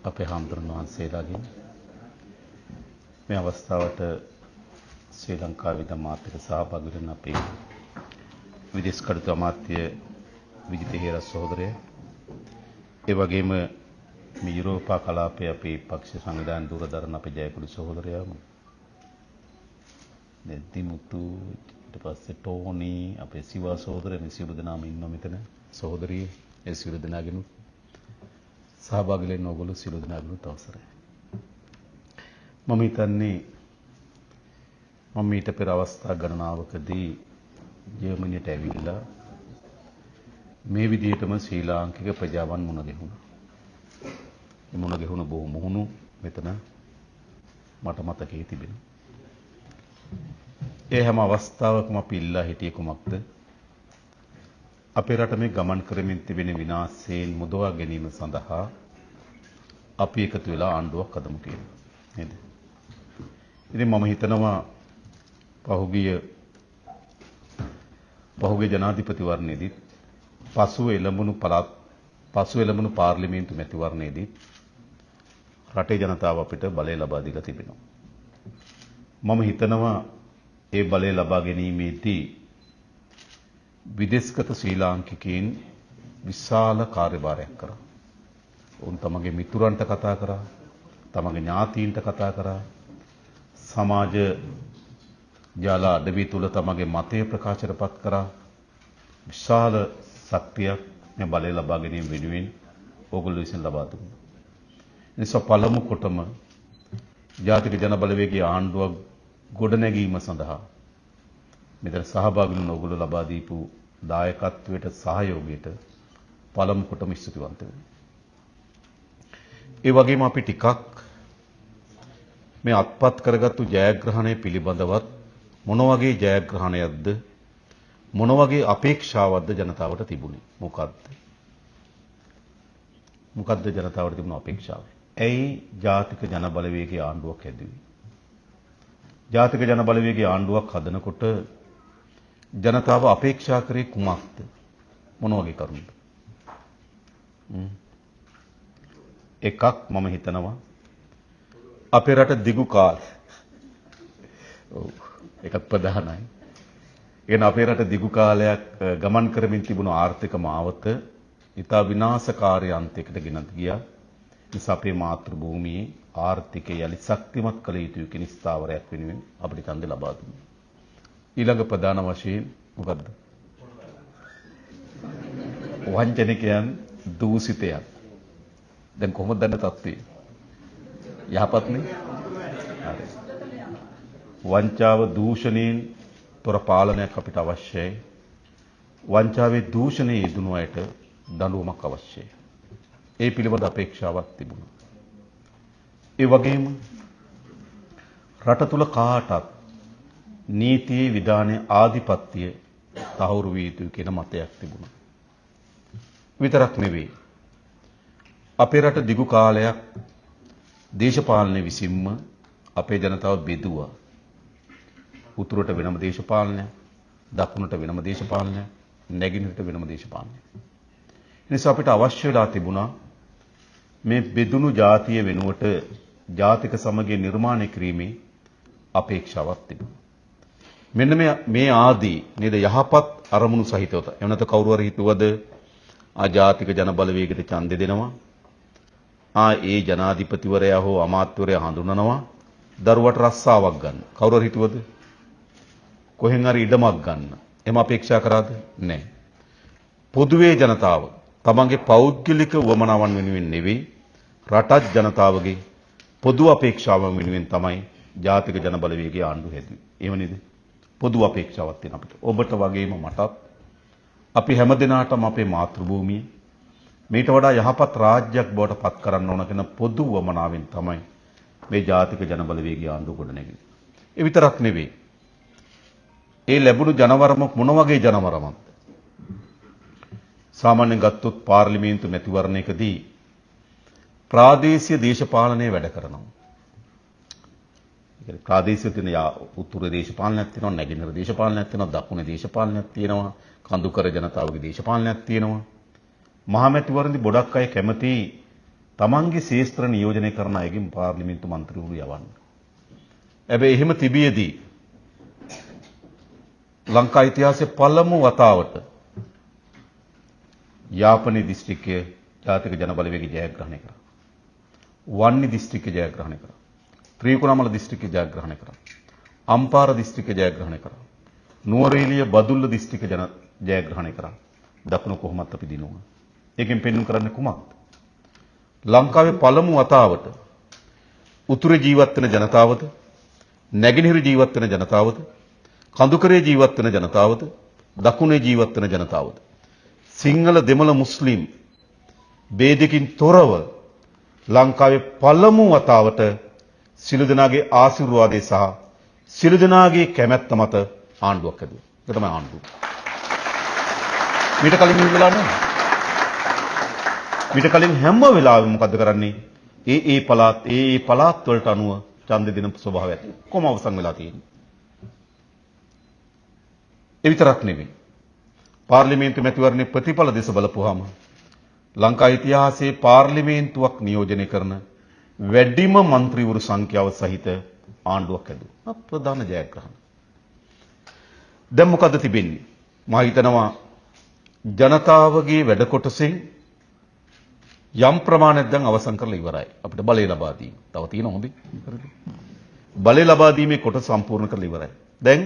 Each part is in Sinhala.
අපේ හාමුදුරන් වහන්සේලාගෙන් මේ අවස්ථාවට ශ්‍රී ලංකා විද අමාත්‍යක සහභාගී වෙන අපේ විදේශ කටයුතු අමාත්‍ය විජිත හේරත් සහෝදරයා, ඒ වගේම මේ යුරෝපා කලාපයේ අපේ පක්ෂ සංවිධාන දුරදරන අපේ ජයකොඩි සහෝදරයා, දැන් දිමුතු, ඊට පස්සේ ටෝනි, අපේ සිවා සහෝදරයා, මේ සියලු දෙනාම ඉන්නවා මෙතන. සහෝදරිය, ඒ සියලු දෙනාගෙනුත් සහභාගී වෙන්න ඕගොල්ලෝ සියලු දෙනාගෙනුත් අවසරයි. මම හිතන්නේ මම ඊට පෙර අවස්ථා ගණනාවකදී ජර්මනියට ඇවිල්ලා මේ විදිහටම ශ්‍රී ලාංකික ප්‍රජාවන් මුණ ගැහුණා. මේ මුණ ගැහුණ බොහෝ මුහුණු මෙතන මට මතකයේ තිබෙනවා. ඒ හැම අවස්ථාවකම අපි ඉල්ලා හිටියේ කුමක්ද? අපේ රට මේ ගමන් කරමින් තිබෙන විනාශයෙන් මුදවා ගැනීම සඳහා අපි එකතු වෙලා ආණ්ඩුවක් හදමු කියලා. නේද? ඉතින් මම හිතනවා පහුගිය ජනාධිපතිවරණයේදීත් පසුව එළඹුණු පළාත් පසුව එළඹුණු පාර්ලිමේන්තු මැතිවරණයේදීත් රටේ ජනතාව අපිට බලය ලබා දීලා තිබෙනවා. මම හිතනවා ඒ බලය ලබා ගැනීමේදී විදේශගත ශ්‍රී ලාංකිකයින් විශාල කාර්යභාරයක් කරා. ඔවුන් තමගේ මිතුරන්ට කතා කරා, තමගේ ඥාතීන්ට කතා කරා, සමාජ ජාල අඩවි තුල තමගේ මතය ප්‍රකාශයට පත් කරා. විශාල ශක්තියක් මේ බලය ලබා ගැනීම වෙනුවෙන් ඕගොල්ලෝ විසින් ලබා දුන්නා. නිසා පළමු කොටම ජාතික ජන බලවේගයේ ආණ්ඩුවක් ගොඩනැගීම සඳහා මෙතන සහභාගී වුණ ඕගොල්ලෝ ලබා දීපු දායකත්වයට සහයෝගයට පළමු කොටම ස්තුතිවන්ත වෙනවා. ඒ වගේම අපි ටිකක් මේ අත්පත් කරගත්තු ජයග්‍රහණය පිළිබඳවත් මොන වගේ ජයග්‍රහණයක්ද මොන වගේ අපේක්ෂාවක්ද ජනතාවට තිබුණේ? මොකද්ද? මොකද්ද ජනතාවට තිබුණු අපේක්ෂාව? ඇයි ජාතික ජන බලවේගයේ ආණ්ඩුවක් හැදුවේ? ජාතික ජන බලවේගයේ ආණ්ඩුවක් හදනකොට ජනතාව අපේක්ෂා කරේ කුමක්ද? මොන වගේ කරුණද? එකක් මම හිතනවා අපේ රට දිගු කාලයක්, ඔව් ඒකත් ප්‍රධානයි. ඒ කියන්නේ අපේ රට දිගු කාලයක් ගමන් කරමින් තිබුණු ආර්ථික මාවත ඉතා විනාශකාරී අන්තයකට ගෙනත් ගියා. නිසා අපේ මාතෘ භූමියේ ආර්ථිකය යලි ශක්තිමත් කළ යුතුයි කියන ස්ථාවරයක් වෙනුවෙන් අපිට ඡන්දය ලබා දුන්නා. ඊළඟ ප්‍රධාන වශයෙන් මොකද්ද? වංචනිකයන්, දූෂිතයන්. දැන් කොහොමද දන්න තත්ත්වය? යහපත් නේ? හරි. වංචාව දූෂණයෙන් තොර පාලනයක් අපිට අවශ්‍යයි. වංචාවේ දූෂණයේ යෙදුණු අයට දඬුවමක් අවශ්‍යයි. ඒ පිළිබඳ අපේක්ෂාවක් තිබුණා. ඒ වගේම රට තුල කාටත් නීතියේ විධානයේ ආධිපත්‍ය තහවුරු විය යුතුයි කියන මතයක් තිබුණා. විතරක් නෙවෙයි, අපේ රට දිගු කාලයක් දේශපාලනය විසින්ම අපේ ජනතාව බෙදුවා. උතුරට වෙනම දේශපාලනයක්, දකුණට වෙනම දේශපාලනයක්, නැගෙනහිරට වෙනම දේශපාලනයක්. ඒ නිසා අපිට අවශ්‍ය වෙලා තිබුණා මේ බෙදුණු ජාතිය වෙනුවට ජාතික සමගිය නිර්මාණය කිරීමේ අපේක්ෂාවක් තිබුණා. මෙන්න මේ ආදී නේද යහපත් අරමුණු සහිතව. එහෙම නැත්නම් කවුරු හරි හිතුවද ආ ජාතික ජන බලවේගයට ඡන්දෙ දෙනවා, ආ ඒ ජනාධිපතිවරයා හෝ අමාත්‍යවරයා හඳුනනවා, දරුවට රස්සාවක් ගන්න. කවුරු හරි හිතුවද? කොහෙන් හරි ඉඩමක් ගන්න. එහෙම අපේක්ෂා කරාද? නෑ. පොදුවේ ජනතාව තමන්ගේ පෞද්ගලික වමනාවන් වෙනුවෙන් නෙවෙයි, රටත් ජනතාවගේ පොදු අපේක්ෂාවන් වෙනුවෙන් තමයි ජාතික ජන බලවේගයේ ආණ්ඩුව හැදුවේ. එහෙම නේද? පොදු අපේක්ෂාවක් තියෙන අපිට. ඔබට වගේම මටත් අපි හැම දිනාටම අපේ මාතෘභූමිය මීට වඩා යහපත් රාජ්‍යයක් බවට පත් කරන්න ඕන කියන පොදු වමනාවෙන් තමයි මේ ජාතික ජන බලවේගයේ ආණ්ඩුව ගොඩනැගෙන්නේ. ඒ විතරක් නෙවෙයි. ඒ ලැබුණු ජනවරම මොන වගේ ජනවරමක්ද? සාමාන්‍යයෙන් ගත්තොත් පාර්ලිමේන්තු මැතිවරණයකදී ප්‍රාදේශීය දේශපාලනය වැඩ කරනවා. ඒ කියන්නේ ප්‍රාදේශීය තියෙන උතුර දේශපාලනයක් තියෙනවා, නැගෙනහිර දේශපාලනයක් තියෙනවා, දකුණේ දේශපාලනයක් තියෙනවා, කඳුකර ජනතාවගේ දේශපාලනයක් තියෙනවා. මහා මැතිවරණදී ගොඩක් අය කැමති තමන්ගේ ශේෂ්ත්‍ර නියෝජනය කරන අයගෙන් පාර්ලිමේන්තු මන්ත්‍රීවරු යවන්න. හැබැයි එහෙම තිබියදී ලංකා ඉතිහාසයේ පළමු වතාවට යාපනයේ දිස්ත්‍රික්කය ජාතික ජනබලවේගය ජයග්‍රහණය කරා. වන්නි දිස්ත්‍රික්කය ජයග්‍රහණය කරා. ත්‍රිකුණාමල දිස්ත්‍රික්කය ජයග්‍රහණය කරා. අම්පාර දිස්ත්‍රික්කය ජයග්‍රහණය කරා. නුවරඑළිය බදුල්ල දිස්ත්‍රික්ක ජයග්‍රහණය කරා. දකුණ කොහොමත් අපි දිනුවා. ඒකෙන් පෙන්වු කරන්නේ කුමක්ද? ලංකාවේ පළමු වතාවට උතුරේ ජීවත් වෙන ජනතාවද, නැගෙනහිර ජීවත් වෙන ජනතාවද, කඳුකරේ ජීවත් වෙන ජනතාවද, දකුණේ ජීවත් වෙන ජනතාවද, සිංහල දෙමළ මුස්ලිම් ભેදකින් තොරව ලංකාවේ පළමු වතාවට සිළු දෙනාගේ ආශිර්වාදය සහ සිළු දෙනාගේ කැමැත්ත මත ආණ්ඩුවක් හැදුවා. ඒක තමයි ආණ්ඩුව. මීට කලින් එහෙම වෙලා නැහැ. මීට කලින් හැම වෙලාවෙම මොකද්ද කරන්නේ? ඒ ඒ පළාත් ඒ ඒ පළාත් වලට අනුව ඡන්ද දෙන ස්වභාවයක් කොහොම අවසන් වෙලා තියෙන්නේ. ඒ විතරක් නෙවෙයි. පාර්ලිමේන්තු මැතිවරණයේ ප්‍රතිඵල දෙස බලපුවාම ලංකා ඉතිහාසයේ පාර්ලිමේන්තුවක් නියෝජනය කරන වැඩිම මන්ත්‍රීවරු සංඛ්‍යාව සහිත ආණ්ඩුවක් හැදුවා. ප්‍රධාන ජයග්‍රහණ. දැන් මොකද්ද තිබෙන්නේ? මා හිතනවා ජනතාවගේ වැඩ කොටසෙන් යම් ප්‍රමාණයක් දැන් අවසන් කරලා ඉවරයි. අපිට බලය ලබා දීම. තව තියෙන හොඳයි. හරිද? බලය ලබා දීමේ කොටස සම්පූර්ණ කරලා ඉවරයි. දැන්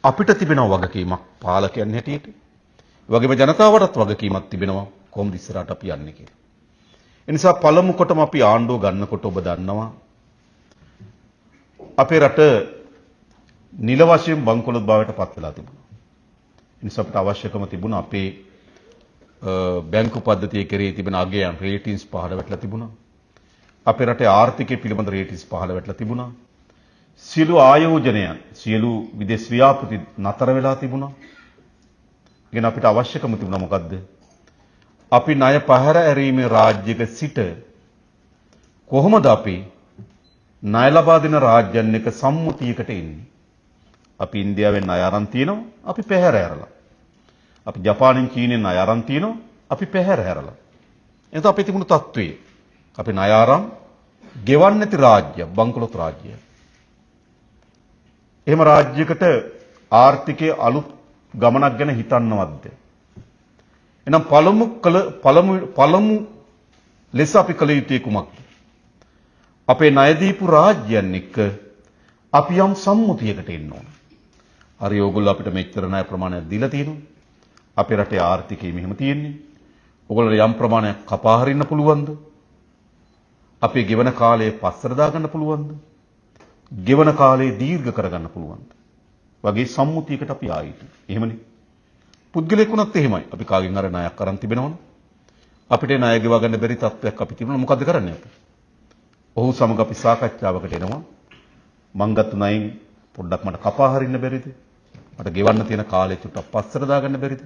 අපිට තිබෙන වගකීමක් පාලකයන් හැටියට, ඒ වගේම ජනතාවටත් වගකීමක් තිබෙනවා කොහොමද ඉස්සරහට අපි යන්නේ කියලා. ඒ නිසා පළමු කොටම අපි ආණ්ඩුව ගන්නකොට ඔබ දන්නවා අපේ රට නිල වශයෙන් බංකොලොත් භාවයට පත් වෙලා තිබුණා. ඒ නිසා අපිට අවශ්‍යකම තිබුණා අපේ බැංකු පද්ධතිය කෙරෙහි තිබෙන අගයන් රේටින්ස් පහළ වැටලා තිබුණා. අපේ රටේ ආර්ථිකය පිළිබඳ රේටින්ස් පහළ වැටලා තිබුණා. සියලු ආයෝජනයන්, සියලු විදේශ ව්‍යාපෘති නතර වෙලා තිබුණා. ඉතින් අපිට අවශ්‍යකම තිබුණා මොකද්ද? අපි ණය පහර ඇරීමේ රාජ්‍යක සිට කොහොමද අපි ණය ලබා දෙන රාජ්‍යයන් එක්ක සම්මුතියකට එන්නේ? අපි ඉන්දියාවෙන් ණය අරන් තිනවා, අපි පැහැර ඇරලා. අපි ජපානෙන් චීනෙන් ණය අරන් තිනවා, අපි පැහැර හැරලා. එතකොට අපේ තිබුණු තත්ත්වය අපි ණය අරන් ගෙවන්නේ නැති රාජ්‍ය, බංකොලොත් රාජ්‍ය. එහෙම රාජ්‍යයකට ආර්ථිකයේ අලුත් ගමනක් ගැන හිතන්නවත්ද? එහෙනම් පළමු ලෙස අපි කළ යුත්තේ කුමක්ද? අපේ ණය දීපු රාජ්‍යයන් එක්ක අපි යම් සම්මුතියකට එන්න ඕන. හරි, ඕගොල්ලෝ අපිට මෙච්චර ණය ප්‍රමාණයක් දීලා තියෙනවා. අපේ රටේ ආර්ථිකය මෙහෙම තියෙන්නේ. ඔයගොල්ලෝ යම් ප්‍රමාණයක් කපා හරින්න පුළුවන්ද? අපේ ගෙවන කාලය පස්සට දාගන්න පුළුවන්ද? ගෙවන කාලය දීර්ඝ කරගන්න පුළුවන්ද? වගේ සම්මුතියකට අපි ආ යුතුයි. එහෙමනේ. පුද්ගලයෙක් වුණත් එහෙමයි. අපි කාගෙන් හරි ණයක් අරන් තිබෙනවනේ. අපිට ණය ගෙවා ගන්න බැරි තත්ත්වයක් අපි තිබුණා. මොකද්ද කරන්නේ අපි? ඔහු සමග අපි සාකච්ඡාවකට එනවා. මං ගත්ත ණයෙන් පොඩ්ඩක් මට කපා හරින්න බැරිද? මට ගෙවන්න තියෙන කාලය චුට්ටක් පස්සට දාගන්න බැරිද?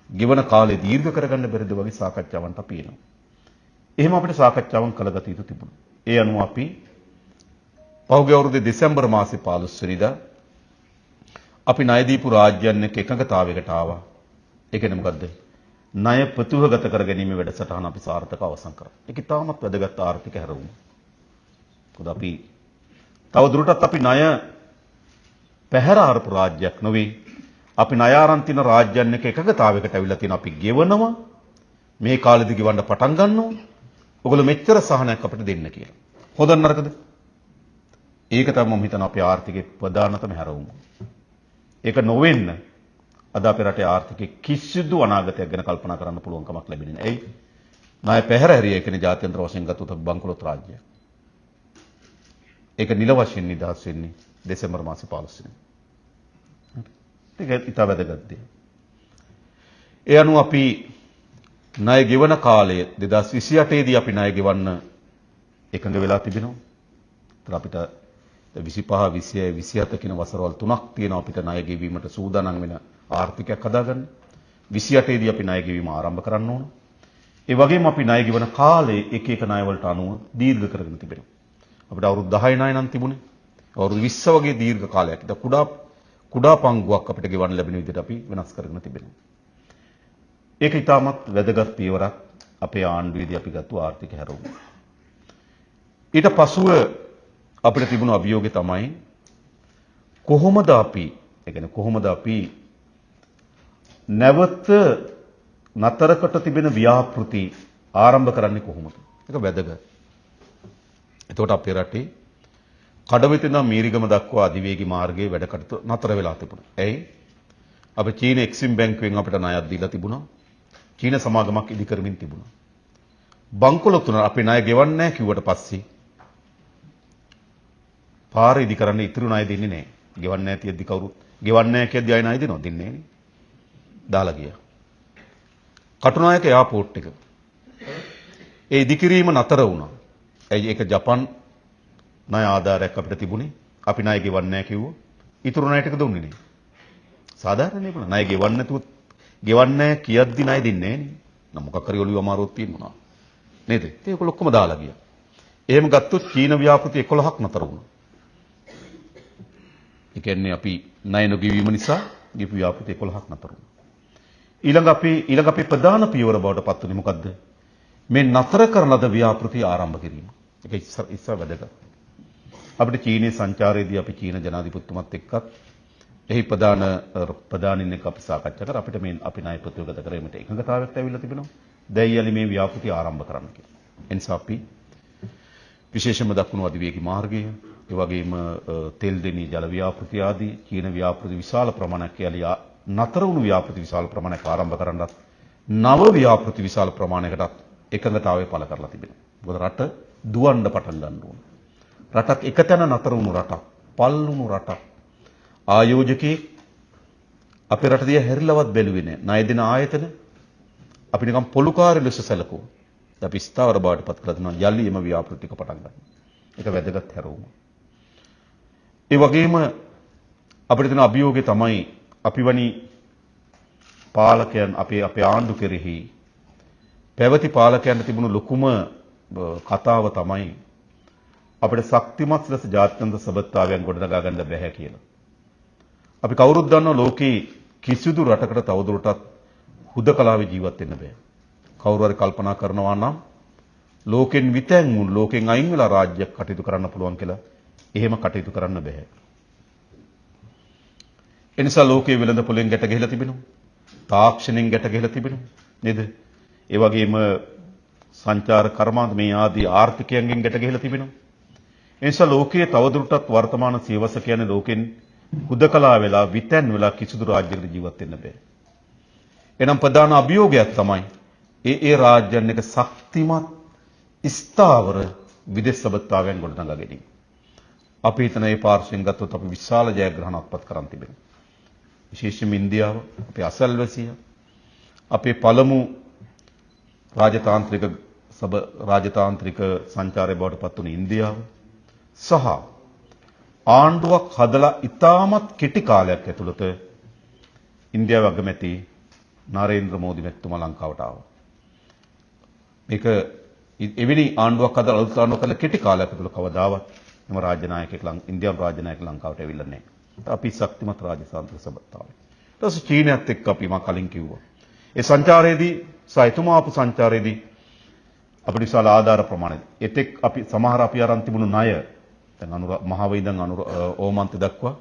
ගෙවන කාලය දීර්ඝ කරගන්න බැරිද වගේ සාකච්ඡාවන්ට අපි එනවා. එහෙම අපිට සාකච්ඡාවන් කළගත යුතු තිබුණා. ඒ අනුව අපි පහුගිය අවුරුද්දේ දෙසැම්බර් මාසේ 15 වෙනිදා අපි ණය දීපු රාජ්‍යයන් එක්ක එකඟතාවයකට ආවා. ඒ කියන්නේ මොකද්ද? ණය ප්‍රතිව්‍යුහගත කර ගැනීම වැඩසටහන අපි සාර්ථකව අවසන් කරා. ඒක ඉතාමත් වැදගත් ආර්ථික හැරවුම. මොකද අපි තව දුරටත් අපි ණය පැහැර අරපු රාජ්‍යයක් නොවේ. අපි ණය අරන් තියෙන රාජ්‍යයන් එක්ක එකඟතාවයකට ඇවිල්ලා තියෙන අපි ගෙවනවා. මේ කාලෙදි ගෙවන්න පටන් ගන්නවා. ඔයගොල්ලෝ මෙච්චර සහනයක් අපිට දෙන්න කියලා. හොඳ නරකද? ඒක තමයි මම හිතන අපේ ආර්ථිකයේ ප්‍රධානතම හැරවුම. ඒක නොවෙන්න අද අපේ රටේ ආර්ථිකයේ කිසිදු අනාගතයක් ගැන කල්පනා කරන්න පුළුවන් කමක් ලැබෙන්නේ නැහැ. ඇයි? ණය පැහැර හැරිය කියන්නේ ජාත්‍යන්තර වශයෙන් ගත්තොත් අපි බංකොලොත් රාජ්‍යයක්. ඒක නිල වශයෙන් නිදහස් වෙන්නේ දෙසැම්බර් මාසේ 15 වෙනිදා. ඒක ඉතා වැදගත් දෙයක්. ඒ අනුව අපි ණය ගෙවන කාලය 2028 දී අපි ණය ගෙවන්න එකඟ වෙලා තිබෙනවා. ඒතර අපිට 25, 26, 27 කියන වසරවල් තුනක් තියෙනවා අපිට ණය ගෙවීමට සූදානම් වෙන ආර්ථිකයක් හදාගන්න. 28 දී අපි ණය ගෙවීම ආරම්භ කරන්න ඕන. ඒ වගේම අපි ණය ගෙවන කාලය එක එක ණය වලට අනුව දීර්ඝ කරගෙන තිබෙනවා. අපිට අවුරුදු 10 ණය නම් තිබුණේ. අවුරුදු 20 වගේ දීර්ඝ කාලයක්. ඉතින් කුඩා කුඩා පංගුවක් අපිට ගෙවන්න ලැබෙන විදිහට අපි වෙනස් කරගෙන තිබෙනවා. ඒක ඉතාමත් වැදගත් පියවරක් අපේ ආණ්ඩුවේදී අපි ගත්තු ආර්ථික හැරවුම. ඊට පසුව අපිට තිබුණු අභියෝගය තමයි කොහොමද අපි, ඒ කියන්නේ කොහොමද අපි නැවත නතරකට තිබෙන ව්‍යාපෘති ආරම්භ කරන්නේ කොහොමද? ඒක වැදගත්. එතකොට අපේ රටේ කඩවත ඉඳන් මීරිගම දක්වා අධිවේගී මාර්ගයේ වැඩ කටයුතු නතර වෙලා තිබුණා. ඇයි? අපි චීන එක්සිම් බැංකුවෙන් අපිට ණයක් දීලා තිබුණා. චීන සමාගමක් ඉදි කරමින් තිබුණා. බංකොලොත් වුණා. අපි ණය ගෙවන්නේ නැහැ කිව්වට පස්සේ පාර ඉදි කරන්න ඉතුරු ණය දෙන්නේ නැහැ. ගෙවන්නේ නැහැ තියෙද්දි කවුරුත් ගෙවන්නේ නැහැ කියද්දි ආය ණය දෙනවද? දෙන්නේ නැහැ නේ. දාලා ගියා. කටුනායක එයාපෝට් එක. ඒ ඉදිකිරීම නතර වුණා. ඇයි? ඒක ජපන් ණය ආධාරයක් අපිට තිබුණේ. අපි ණය ගෙවන්නේ නැහැ කිව්වොත් ඉතුරු ණය ටික දුන්නේ නේ. සාධාරණ නේ බණ. ණය ගෙවන්නේ නැතුව ගෙවන්නේ නැහැ කියද්දි ණය දෙන්නේ නැහැ නේ. නම් මොකක් හරි ඔළුව අමාරුවක් තියෙනවා නේද? ඉතින් ඒක ඔක්කොම දාලා ගියා. එහෙම ගත්තොත් චීන ව්‍යාපෘති 11ක් නතර වුණා. ඒ කියන්නේ අපි ණය නොගෙවීම නිසා ගිපු ව්‍යාපෘති 11ක් නතර වුණා. ඊළඟ අපේ ප්‍රධාන පියවර බවට පත් වුණේ මොකද්ද? මේ නතර කරන ලද ව්‍යාපෘති ආරම්භ කිරීම. ඒක ඉස්සර වැදගත්. අපිට චීනයේ සංචාරයේදී අපි චීන ජනාධිපතිතුමත් එක්කත් එහි ප්‍රධානින් එක්ක අපි සාකච්ඡා කරා. අපිට මේ අපි ණය ප්‍රතිගත කිරීමට එකඟතාවයක් ඇවිල්ලා තිබෙනවා. දැන් යලි මේ ව්‍යාපෘති ආරම්භ කරන්න කියලා. ඒ නිසා අපි විශේෂම දකුණු අධිවේගී මාර්ගය, ඒ වගේම තෙල්දෙනි ජල ව්‍යාපෘති ආදී චීන ව්‍යාපෘති විශාල ප්‍රමාණයක් යලි නතර වුණු ව්‍යාපෘති විශාල ප්‍රමාණයක් ආරම්භ කරන්නත් නව ව්‍යාපෘති විශාල ප්‍රමාණයකටත් එකඟතාවය පළ කරලා තිබෙනවා. මොකද රට දුවන්න පටන් ගන්න ඕන. රටක් එකතැන නතර වුණු රටක්, පල් වුණු රටක්. ආයෝජකයෙක් අපේ රට දිහා හැරිලවත් බැලුවේ නෑ. ණය දෙන ආයතන අපි නිකන් පොලුකාරය ලෙස සැලකුවා. අපි ස්ථාවර බවට පත් කරලා දෙනවා යලි එම ව්‍යාපෘති ටික පටන් ගන්න. ඒක වැදගත් හැරවුම. ඒ වගේම අපිට තියෙන අභියෝගය තමයි අපි වැනි පාලකයන් අපේ ආණ්ඩු කෙරෙහි පැවති පාලකයන්ට තිබුණු ලොකුම කතාව තමයි අපිට ශක්තිමත් ලෙස ජාත්‍යන්තර සබඳතාවයන් ගොඩනගා ගන්න බැහැ කියලා. අපි කවුරුත් දන්නවා ලෝකේ කිසිදු රටකට තවදුරටත් හුදකලාවේ ජීවත් වෙන්න බෑ. කවුරු හරි කල්පනා කරනවා නම් ලෝකෙන් විතැන් වුන් ලෝකෙන් අයින් වෙලා රාජ්‍යයක් කටයුතු කරන්න පුළුවන් කියලා, එහෙම කටයුතු කරන්න බැහැ. එනිසා ලෝකයේ වෙළඳ පොලෙන් ගැට ගැහිලා තිබෙනවා. තාක්ෂණයෙන් ගැට ගැහිලා තිබෙනවා නේද? ඒ වගේම සංචාර කර්මාන්ත මේ ආදී ආර්ථිකයන්ගෙන් ගැට ගැහිලා තිබෙනවා. ඒ නිසා ලෝකයේ තවදුරටත් වර්තමාන සියවස කියන්නේ ලෝකෙන් හුදකලා වෙලා විතැන් වෙලා කිසිදු රාජ්‍යයකට ජීවත් වෙන්න බෑ. එනම් ප්‍රධාන අභියෝගයක් තමයි ඒ ඒ රාජ්‍යයන් එක ශක්තිමත් ස්ථාවර විදේශ සබඳතාවයන් ගොඩනගා ගැනීම. අපි හිතන මේ පාර්ශ්වයෙන් ගත්තොත් අපි විශාල ජයග්‍රහණ අත්පත් කරන් තිබෙනවා. විශේෂයෙන්ම ඉන්දියාව, අපේ අසල්වැසිය, අපේ පළමු රාජතාන්ත්‍රික සංචාරය බවට පත් වුණ ඉන්දියාව සහ ආණ්ඩුවක් හදලා ඉතාමත් කෙටි කාලයක් ඇතුළත ඉන්දියාව අගමැති නරේන්ද්‍ර මෝදි මැතිතුමා ලංකාවට ආවා. මේක එවැනි ආණ්ඩුවක් හදලා අලුත් ආණ්ඩුවක් හදලා කෙටි කාලයක් ඇතුළත කවදාවත් එම රාජ්‍ය නායකයෙක් ඉන්දියානු රාජ්‍ය නායකයෙක් ලංකාවට ඇවිල්ලා නැහැ. අපි ශක්තිමත් රාජතාන්ත්‍රික සබඳතාවය. ඊට පස්සේ චීනයත් එක්ක අපි මා කලින් කිව්වා. ඒ සංචාරයේදී සයිතුමා ආපු සංචාරයේදී අපිට විශාල ආධාර ප්‍රමාණය. එතෙක් අපි සමහර අපි අරන් තිබුණු ණය දැන් අනුර මහව ඉඳන් අනුර ඕමන්ත දක්වා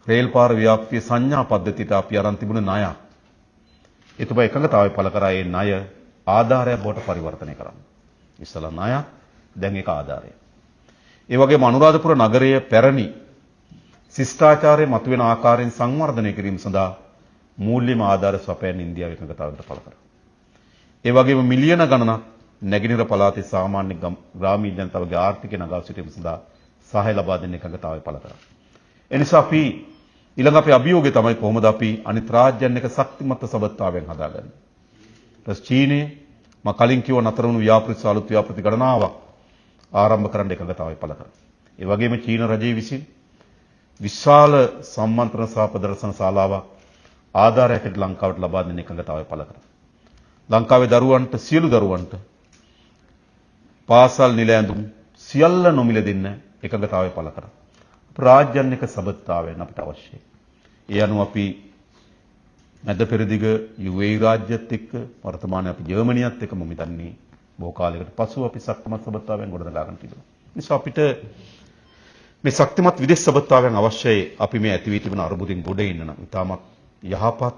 රේල් පාර ව්‍යාප්තිය සංඥා පද්ධතියට අපි අරන් තිබුණ ණය. එතුමා එකඟතාවය පළ කරා ඒ ණය ආධාරයක් බවට පරිවර්තනය කරන්න. ඉස්සලා ණයක්, දැන් ඒක ආධාරයක්. ඒ වගේම අනුරාධපුර නගරය පැරණි ශිෂ්ටාචාරය මතුවෙන ආකාරයෙන් සංවර්ධනය කිරීම සඳහා මූල්‍යම ආධාර සපයන ඉන්දියාව එකඟතාවයකට පළ කරා. ඒ වගේම මිලියන ගණනක් නැගෙනහිර පළාතේ සාමාන්‍ය ග්‍රාමීය ජනතාවගේ ආර්ථිකය නගා සිටීම සඳහා සහාය ලබා දෙන්න එකඟතාවය පළ කරා. එනිසා අපි ඊළඟ අපේ අභියෝගය තමයි කොහොමද අපි අනිත් රාජ්‍යයන් එක්ක ශක්තිමත් සබඳතාවයන් හදාගන්නේ. ඊට චීනය මා කලින් කිව්ව නතර වුණු ව්‍යාපෘති අලුත් ව්‍යාපෘති ගණනාවක් ආරම්භ කරන්න එකඟතාවය පළ කරා. ඒ වගේම චීන රජය විසින් විශාල සම්මන්ත්‍රණ සහ ප්‍රදර්ශන ශාලාවක් ආධාරයකට ලංකාවට ලබා දෙන්න එකඟතාවය පළ කරා. ලංකාවේ දරුවන්ට සියලු දරුවන්ට පාසල් නිල ඇඳුම් සියල්ල නොමිල දෙන්න එකඟතාවය පළ කරා. රාජ්‍යයන් එක්ක සබඳතාවයන් අපිට අවශ්‍යයි. ඒ අනුව අපි මැද පෙරදිග UAE රාජ්‍යත් එක්ක, වර්තමානයේ අපි ජර්මනියත් එක්ක මම හිතන්නේ බොහෝ කාලයකට පසු අපි ශක්තිමත් සබඳතාවයන් ගොඩනගා ගන්න තිබෙනවා. නිසා අපිට මේ ශක්තිමත් විදේශ සබඳතාවයන් අවශ්‍යයි අපි මේ ඇති වී තිබෙන අර්බුදෙන් ගොඩ එන්න නම්. ඉතාමත් යහපත්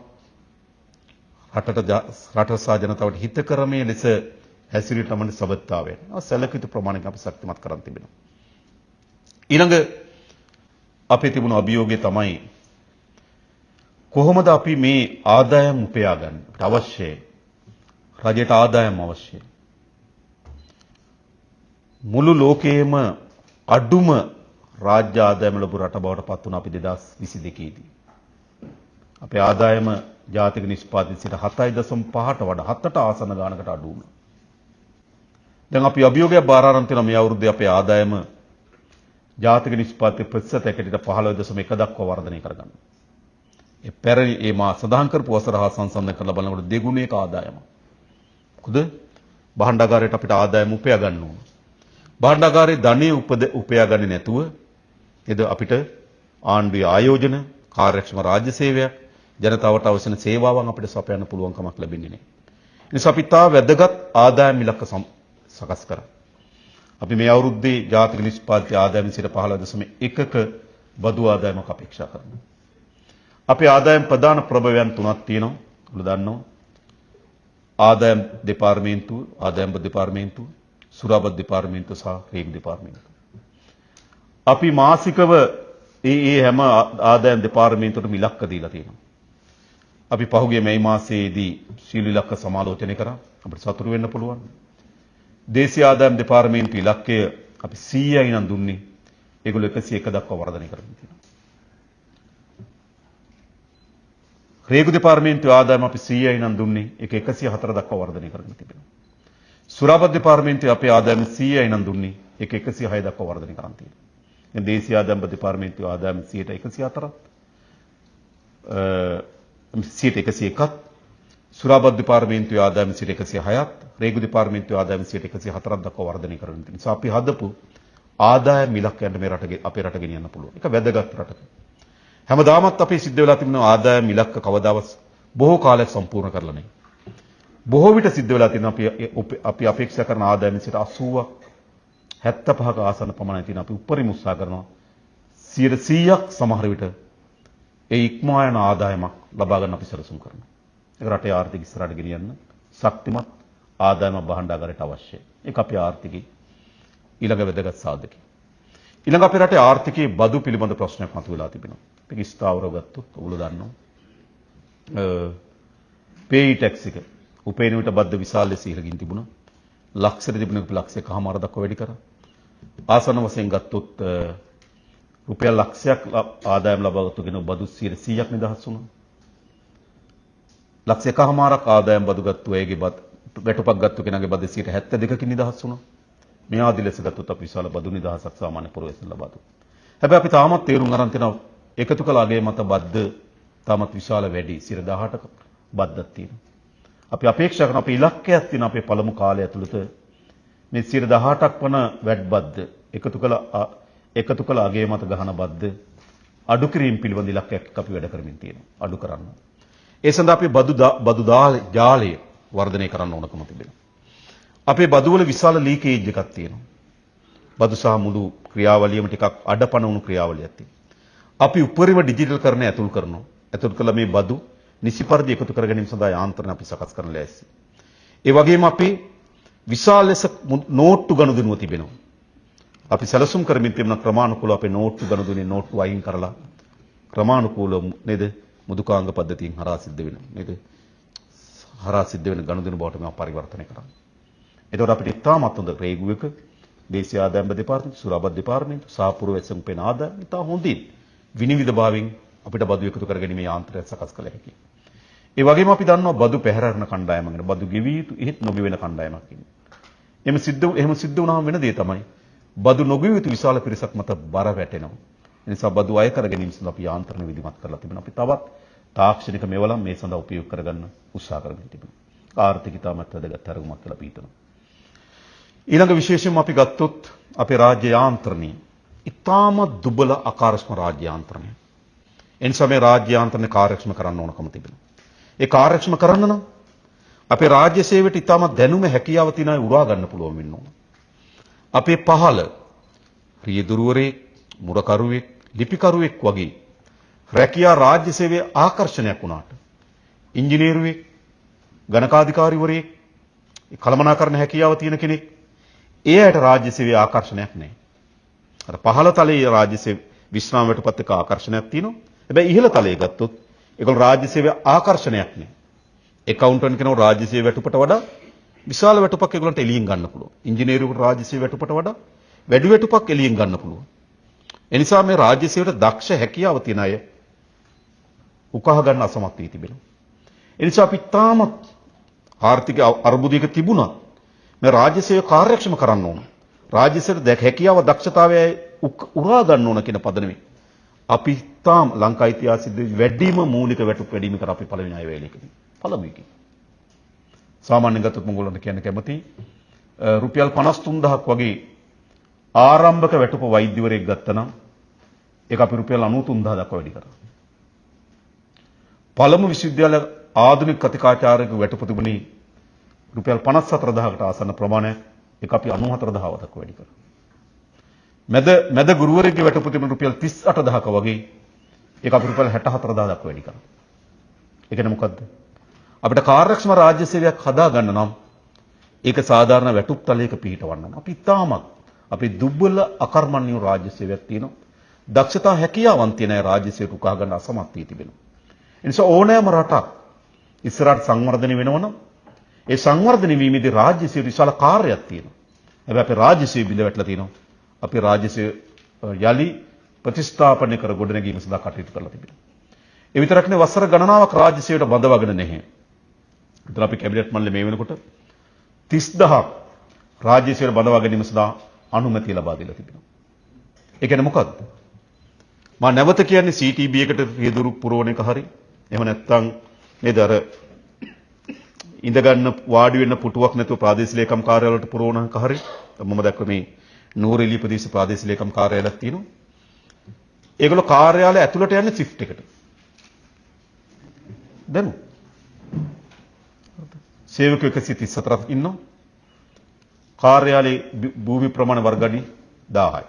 රටට රට සහ ජනතාවට හිතකරමේ ලෙස හැසිරී තමන සබඳතාවයන් සැලකිය යුතු ප්‍රමාණයකින් අපි ශක්තිමත් කරන් තිබෙනවා. ඊළඟ අපේ තිබුණු අභියෝගය තමයි කොහොමද අපි මේ ආදායම් උපයා ගන්න? අපිට අවශ්‍යයි. රජයට ආදායම් අවශ්‍යයි. මුළු ලෝකයේම අඩුම රාජ්‍ය ආදායම ලැබු රට බවට පත් වුණා අපි 2022 දී. අපේ ආදායම ජාතික නිෂ්පාදනය 7.5ට වඩා 7ට ආසන්න ගානකට අඩු වුණා. දැන් අපි අභියෝගයක් බාර අරන් තියෙනවා මේ අවුරුද්දේ අපේ ආදායම ජාතික නිෂ්පාදනය ප්‍රතිශතයකට 15.1 දක්වා වර්ධනය කරගන්න. ඒ පැරණි ඒ මා සඳහන් කරපු වසර හා සංසන්දනය කරලා බලනකොට දෙගුණයක ආදායම. මොකද භාණ්ඩාගාරයට අපිට ආදායම උපයා ගන්න ඕන. භාණ්ඩාගාරයේ ධනය උපයා ගන්නේ නැතුව එද අපිට ආණ්ඩුවේ ආයෝජන, කාර්යක්ෂම රාජ්‍ය සේවයක්, ජනතාවට අවශ්‍ය වෙන සේවාවන් අපිට සපයන්න පුළුවන් කමක් ලැබෙන්නේ නැහැ. ඒ නිසා අපි තා වැදගත් ආදායම් ඉලක්ක සකස් කරා. අපි මේ අවුරුද්දේ ජාතික නිෂ්පාදිත ආදායම 15.1ක බදු ආදායමක් අපේක්ෂා කරනවා. අපේ ආදායම් ප්‍රධාන ප්‍රභවයන් තුනක් තියෙනවා. ඔයාලා දන්නවා. ආදායම් දෙපාර්තමේන්තුව, ආදායම් දෙපාර්තමේන්තුව, සුරාබත් දෙපාර්තමේන්තුව සහ රේගු දෙපාර්තමේන්තුව. අපි මාසිකව ඒ ඒ හැම ආදායම් දෙපාර්තමේන්තුවටම ඉලක්ක දීලා තියෙනවා. අපි පහුගිය මැයි මාසයේදී සීල ඉලක්ක සමාලෝචනය කරා. අපිට සතුටු වෙන්න පුළුවන්. දේශීය ආදායම් දෙපාර්තමේන්තු ඉලක්කය අපි 100යි නම් දුන්නේ. ඒගොල්ලෝ 101 දක්වා වර්ධනය කරගෙන තියෙනවා. රේගු දෙපාර්තමේන්තුවේ ආදායම අපි 100යි නම් දුන්නේ. ඒක 104 දක්වා වර්ධනය කරගෙන තිබෙනවා. සුරාපත් දෙපාර්තමේන්තුවේ අපේ ආදායම 100යි නම් දුන්නේ. ඒක 106 දක්වා වර්ධනය කරන් තියෙනවා. දැන් දේශීය ආදායම් දෙපාර්තමේන්තුවේ ආදායම 104ත් 101ත් සුරාපත් දෙපාර්තමේන්තුවේ ආදායම 106ත් රේගු දෙපාර්තමේන්තුවේ ආදායම 104ක් දක්වා වර්ධනය කරගෙන තියෙනවා. නිසා අපි හදපු ආදායම් ඉලක්කයන්ට මේ රට අපේ රට ගෙනියන්න පුළුවන්. ඒක වැදගත් රටක. හැමදාමත් අපේ සිද්ධ වෙලා තිබෙන ආදායම් ඉලක්ක කවදාවත් බොහෝ කාලයක් සම්පූර්ණ කරලා නැහැ. බොහෝ විට සිද්ධ වෙලා තියෙන අපි අපේක්ෂා කරන ආදායම 80ක් 75ක ආසන්න පමණයි තියෙන. අපි උපරිම උත්සාහ කරනවා 100ක් සමහර විට ඒ ඉක්මවා යන ආදායමක් ලබා ගන්න අපි සැලසුම් කරනවා. ඒක රටේ ආර්ථික ඉස්සරහට ගෙනියන්න ශක්තිමත් ආදායමක් භාණ්ඩාගාරයට අවශ්‍යයි. ඒක අපේ ආර්ථිකයේ ඊළඟ වැදගත් සාධකය. ඊළඟ අපේ රටේ ආර්ථිකයේ බදු පිළිබඳ ප්‍රශ්නයක් මතුවලා තිබෙනවා. මේක ස්ථාවරව ගත්තොත් ඔයගොල්ලෝ දන්නවා. පේයි ටැක්ස් එක උපයන විට බද්ද විශාල ලෙස ඉහළකින් තිබුණා. ලක්ෂයට තිබුණ එක ලක්ෂ එකහමාර දක්වා වැඩි කරා. ආසන්න වශයෙන් ගත්තොත් රුපියල් ලක්ෂයක් ආදායම් ලබාගත්තු කෙනෙකු බදු 100ක් නිදහස් වුණා. ලක්ෂ එකහමාරක් ආදායම් බදු ගත්තු අයගේ බත් වැටුපක් ගත්තු කෙනාගේ බද 72කින් නිදහස් වුණා. මේ ආදී ලෙස ගත්තොත් අපි විශාල බදු නිදහසක් සාමාන්‍ය පුරවැසියන් ලබා දුන්නා. හැබැයි අපි තාමත් තේරුම් අරන් තියෙනවා එකතු කළ අගය මත බද්ද තාමත් විශාල වැඩි 18ක බද්දක් තියෙනවා. අපි අපේක්ෂා කරන අපේ ඉලක්කයක් තියෙන අපේ පළමු කාලය ඇතුළත මේ 18ක් වන වැඩ බද්ද එකතු කළ අගය මත ගහන බද්ද අඩු කිරීම පිළිබඳ ඉලක්කයක් අපි වැඩ කරමින් තියෙනවා. අඩු කරන්න. ඒ සඳහා අපි බදු ජාලය වර්ධනය කරන්න ඕනකම තිබෙනවා. අපේ බදු වල විශාල ලීකේජ් එකක් තියෙනවා. බදු සහ මුළු ක්‍රියාවලියම ටිකක් අඩපණ වුණු ක්‍රියාවලියක් තියෙනවා. අපි උපරිම ඩිජිටල් කරණය ඇතුල් කරනවා. ඇතුල් කළා මේ බදු නිසි පරිදි එකතු කර ගැනීම සඳහා යාන්ත්‍රණ අපි සකස් කරන ලෑස්ති. ඒ වගේම අපි විශාල ලෙස නෝට්ටු ගනුදෙනුව තිබෙනවා. අපි සැලසුම් කරමින් තිබෙන ක්‍රමානුකූලව අපේ නෝට්ටු ගනුදෙනුවේ නෝට්ටු අයින් කරලා ක්‍රමානුකූලව නේද මුදුකාංග පද්ධතියෙන් හරහා සිද්ධ වෙන නේද හරහා සිද්ධ වෙන ගනුදෙනු බවට මේවා පරිවර්තනය කරන්න. එතකොට අපිට ඉතාමත් හොඳ රේගු එක දේශීය ආදායම් දෙපාර්තමේන්තුව, සුරාබත් දෙපාර්තමේන්තුව, සාපුරවැසියන් පෙන ආදායම් ඉතා හොඳින් විනිවිද භාවයෙන් අපිට බදු එකතු කරගැනීමේ යාන්ත්‍රයක් සකස් කළ හැකියි. ඒ වගේම අපි දන්නවා බදු පැහැරන කණ්ඩායමක් ගැන. බදු ගෙවිය යුතු එහෙත් නොගෙවෙන කණ්ඩායමක් ඉන්නවා. එහෙම සිද්ධ වුණාම වෙන දේ තමයි බදු නොගෙවිය යුතු විශාල පිරිසක් මත බර වැටෙනවා. ඒ නිසා බදු අය කර ගැනීම සඳහා අපි යාන්ත්‍රණ විධිමත් කරලා තිබෙනවා. අපි තවත් තාක්ෂණික මෙවලම් මේ සඳහා උපයෝග කරගන්න උත්සාහ කරමින් තිබෙනවා. ආර්ථික ඉතාමත් වැදගත් හැරගුමක් කියලා අපි හිතනවා. ඊළඟ විශේෂයෙන්ම අපි ගත්තොත් අපේ රාජ්‍ය යාන්ත්‍රණය ඉතාමත් දුබල අකාර්යක්ෂම රාජ්‍ය යාන්ත්‍රණය. ඒ නිසා මේ රාජ්‍ය යාන්ත්‍රණය කාර්යක්ෂම කරන්න ඕනකම තිබෙනවා. ඒ කාර්යක්ෂම කරන්න නම් අපේ රාජ්‍ය සේවයට ඉතාමත් දැනුම හැකියාව තියෙන අය උරා ගන්න පුළුවන් වෙන්න ඕන. අපේ පහළ රියදුරුවරයෙක්, මුරකරුවෙක්, ලිපිකරුවෙක් වගේ රැකියා රාජ්‍ය සේවයේ ආකර්ෂණයක් වුණාට ඉංජිනේරුවෙක්, ගණකාධිකාරිවරයෙක්, කළමනාකරණ හැකියාව තියෙන කෙනෙක් ඒ අයට රාජ්‍ය සේවයේ ආකර්ෂණයක් නැහැ. අර පහළ තලයේ රාජ්‍ය සේව විශ්‍රාම වැටුපත් එක්ක ආකර්ෂණයක් තියෙනවා. හැබැයි ඉහළ තලයේ ගත්තොත් ඒගොල්ලෝ රාජ්‍ය සේවයේ ආකර්ෂණයක් නැහැ. ඇකවුන්ටන්ට් කෙනෙකු රාජ්‍ය සේව වැටුපට වඩා විශාල වැටුපක් ඒගොල්ලන්ට එළියෙන් ගන්න පුළුවන්. ඉංජිනේරුවෙකුට රාජ්‍ය සේව වැටුපට වඩා වැඩි වැටුපක් එළියෙන් ගන්න පුළුවන්. ඒ නිසා මේ රාජ්‍ය සේවයට දක්ෂ හැකියාව තියෙන අය උකහා ගන්න අසමත් වී තිබෙනවා. ඒ නිසා අපි තාමත් ආර්ථික අර්බුදයක තිබුණත් මේ රාජ්‍ය සේවය කාර්යක්ෂම කරන්න ඕන. රාජ්‍ය සේවයට හැකියාව දක්ෂතාවය උරා ගන්න ඕන කියන පදනමේ අපි තාම ලංකා ඉතිහාසයේ වැඩිම මූලික වැටුප් වැඩිම කර අපි පළවෙනි අය වේලේකදී. පළමු එකේ. සාමාන්‍යයෙන් ගත්තොත් මම ඔයගොල්ලන්ට කියන්න කැමතියි රුපියල් 53000ක් වගේ ආරම්භක වැටුප වෛද්‍යවරයෙක් ගත්තා නම් ඒක අපි රුපියල් 93000 දක්වා වැඩි කරා. පළමු විශ්වවිද්‍යාල ආධුනික කතිකාචාර්යක වැටුප තිබුණේ රුපියල් 54000කට ආසන්න ප්‍රමාණයක්. ඒක අපි 94000 දක්වා වැඩි කරා. මැද මැද ගුරුවරයෙක්ගේ වැටුප තිබුණ රුපියල් 38000ක වගේ ඒක අපි රුපියල් 64000 දක්වා වැඩි කරා. ඒ කියන්නේ මොකද්ද? අපිට කාර්යක්ෂම රාජ්‍ය සේවයක් හදා ගන්න නම් ඒක සාධාරණ වැටුප් තලයක පිහිටවන්න නම් අපි තාමත් අපි දුබ්බල අකර්මණ්‍ය රාජ්‍ය සේවයක් තියෙනවා. දක්ෂතා හැකියාවන් තියෙන අය රාජ්‍ය සේවයට උකහා ගන්න අසමත් වී තිබෙනවා. ඒ නිසා ඕනෑම රටක් ඉස්සරහට සංවර්ධනය වෙනවනම් ඒ සංවර්ධනය වීමේදී රාජ්‍ය සේවයට විශාල කාර්යයක් තියෙනවා. හැබැයි අපේ රාජ්‍ය සේවය බිඳ වැටලා තියෙනවා. අපේ රාජ්‍ය සේවය යලි ප්‍රතිස්ථාපනය කර ගොඩනැගීම සඳහා කටයුතු කරලා තිබෙනවා. ඒ විතරක් නෙවෙයි වසර ගණනාවක් රාජ්‍ය සේවයට බඳවාගෙන නැහැ. විතර අපි කැබිනට් මණ්ඩලය මේ වෙනකොට 30000ක් රාජ්‍ය සේවයට බඳවා ගැනීම සඳහා අනුමැතිය ලබා දීලා තිබෙනවා. ඒ කියන්නේ මොකද්ද? මා නැවත කියන්නේ CTB එකට රියදුරු පුරවන එක හරි එහෙම නැත්නම් නේද අර ඉඳ ගන්න වාඩි වෙන්න පුටුවක් නැතුව ප්‍රාදේශීය ලේකම් කාර්යාලවලට වලට පුරවන එක හරි මම දැක්ක මේ නූරෙලිය ප්‍රදේශ ප්‍රාදේශීය ලේකම් කාර්යාලයක් තියෙනවා. ඒගොල්ලෝ කාර්යාලය ඇතුළට යන්නේ ෂිෆ්ට් එකට. දැනු. සේවකයෝ 134ක් ඉන්නවා. කාර්යාලයේ භූමි ප්‍රමාණ වර්ග අඩි 1000යි.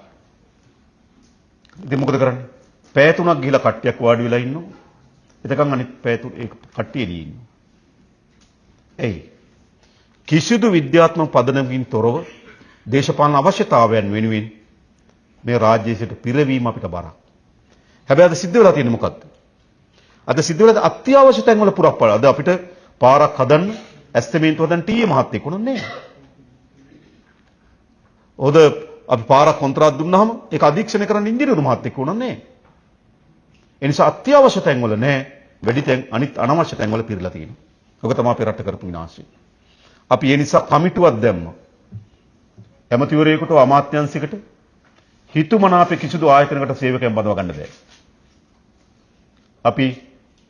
ඉතින් මොකද කරන්නේ? පැය තුනක් ගිහිලා කට්ටියක් වාඩි වෙලා ඉන්නවා. එතකන් අනිත් පැය තුන ඒ කට්ටිය එළියේ ඉන්නවා. එයි කිසිදු විද්‍යාත්මක පදනමකින් තොරව දේශපාලන අවශ්‍යතාවයන් වෙනුවෙන් මේ රාජ්‍යයේ සිට පිරවීම අපිට බරක්. හැබැයි අද සිද්ධ වෙලා තියෙන්නේ මොකද්ද? අද සිද්ධ වෙලා අත්‍යවශ්‍ය තැන්වල පුරප්පාඩු. අද අපිට පාරක් හදන්න ඇස්තමේන්තු හදන්න ටීఏ මහත්තයෙක් උනන්නේ නෑ. හොද අපි පාරක් කොන්ත්‍රාත් දුන්නාම ඒක අධීක්ෂණය කරන්න ඉංජිනේරු මහත්තයෙක් උනන්නේ නෑ. ඒ නිසා අත්‍යවශ්‍ය තැන්වල නෑ, වැඩි තැන් අනිත් අනවශ්‍ය තැන්වල පිරලා තියෙනවා. ඔක තමයි අපේ රට කරපු විනාශය. අපි ඒ නිසා කමිටුවක් දැම්මා. ඇමතිවරයෙකුට අමාත්‍යංශයකට හිතුමනාපේ කිසිදු ආයතනයකට සේවකයන් බඳවා ගන්න බෑ. අපි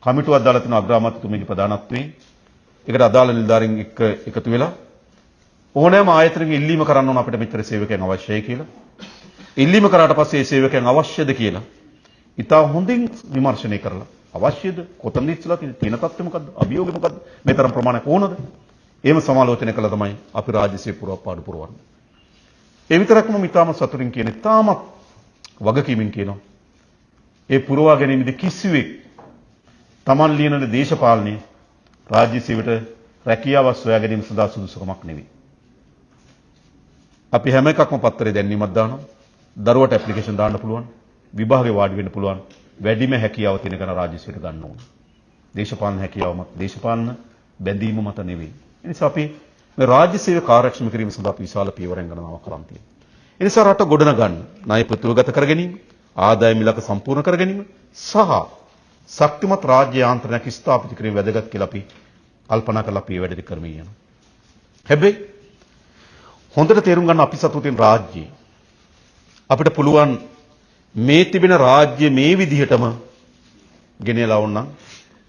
කමිටුවක් දාලා තිනවා අග්‍රාමාත්‍යතුමියගේ ප්‍රධානත්වයෙන්. ඒකට අදාළ නිලධාරීන් එක්ක එකතු වෙලා ඕනෑම ආයතනයකින් ඉල්ලීම කරන්න ඕන අපිට මෙච්චර සේවකයන් අවශ්‍යයි කියලා. ඉල්ලීම කරාට පස්සේ ඒ සේවකයන් අවශ්‍යද කියලා ඉතා හොඳින් විමර්ශනය කරලා අවශ්‍යද, කොතනද ඉස්සලා තියෙන තත්ත්වය මොකද්ද, අභියෝගය මොකද්ද, මේ තරම් ප්‍රමාණයක් ඕනද, එහෙම සමාලෝචනය කළා තමයි අපි රාජ්‍ය සේව පුරවපාඩු පුරවන්නේ. ඒ විතරක්ම ඉතාම සතුටින් කියන, ඉතාමත් වගකීමෙන් කියනවා, ඒ පුරවා ගැනීමේදී කිසිවෙක් Taman ලියන දේශපාලනය රාජ්‍ය සේවයට රැකියාවක් සොයා ගැනීම සඳහා සුදුසුකමක් නෙවෙයි. අපි හැම එකක්ම පත්තරේ දැන්වීමක් දානවා. දරුවට ඇප්ලිකේෂන් දාන්න පුළුවන්. විභාගේ වාඩි වෙන්න පුළුවන්. වැඩිම හැකියාව තියෙන කෙනා රාජ්‍ය සේවයට ගන්න ඕන. දේශපාලන හැකියාව මත, දේශපාලන බැඳීම මත නෙවෙයි. ඒ නිසා අපි මේ රාජ්‍ය සේවය කාර්යක්ෂම කිරීම සඳහා අපි විශාල පියවරෙන් ගණනාවක් කරන් තියෙනවා. ඒ නිසා රට ගොඩනගන්න, ණය ප්‍රතිවගත කර ගැනීම, ආදායම් ඉලක්ක සම්පූර්ණ කර ගැනීම සහ ශක්තිමත් රාජ්‍ය යාන්ත්‍රණයක් ස්ථාපිත කිරීම වැදගත් කියලා අපි කල්පනා කරලා අපි මේ වැඩ ටික කරමින් යනවා. හැබැයි හොඳට තේරුම් ගන්න අපි සතුව තියෙන රාජ්‍යය අපිට පුළුවන් මේ තිබෙන රාජ්‍ය මේ විදිහටම ගෙනලා වුණා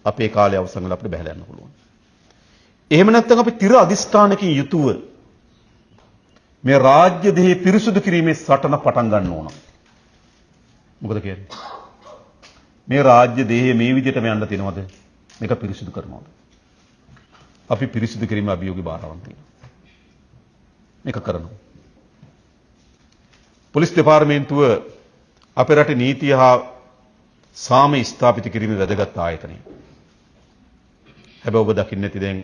අපේ කාලය අවසන් වෙලා අපිට බැහැලා යන්න පුළුවන්. එහෙම නැත්නම් අපි තිර අදිස්ථානකින් යුතුව මේ රාජ්‍ය දෙහි පිරිසුදු කිරීමේ සටන පටන් ගන්න ඕන. මොකද කියන්නේ? මේ රාජ්‍ය දෙහි මේ විදිහටම යන්න තියෙනවද? මේක පිරිසිදු කරනවද? අපි පිරිසිදු කිරීම අභියෝගي බාරවන් තියෙනවා. මේක කරනවා. පොලිස් දෙපාර්තමේන්තුව අපේ රටේ නීතිය හා සාමය ස්ථාපිත කිරීමේ වැදගත් ආයතනය. හැබැයි ඔබ දකින්න ඇති දැන්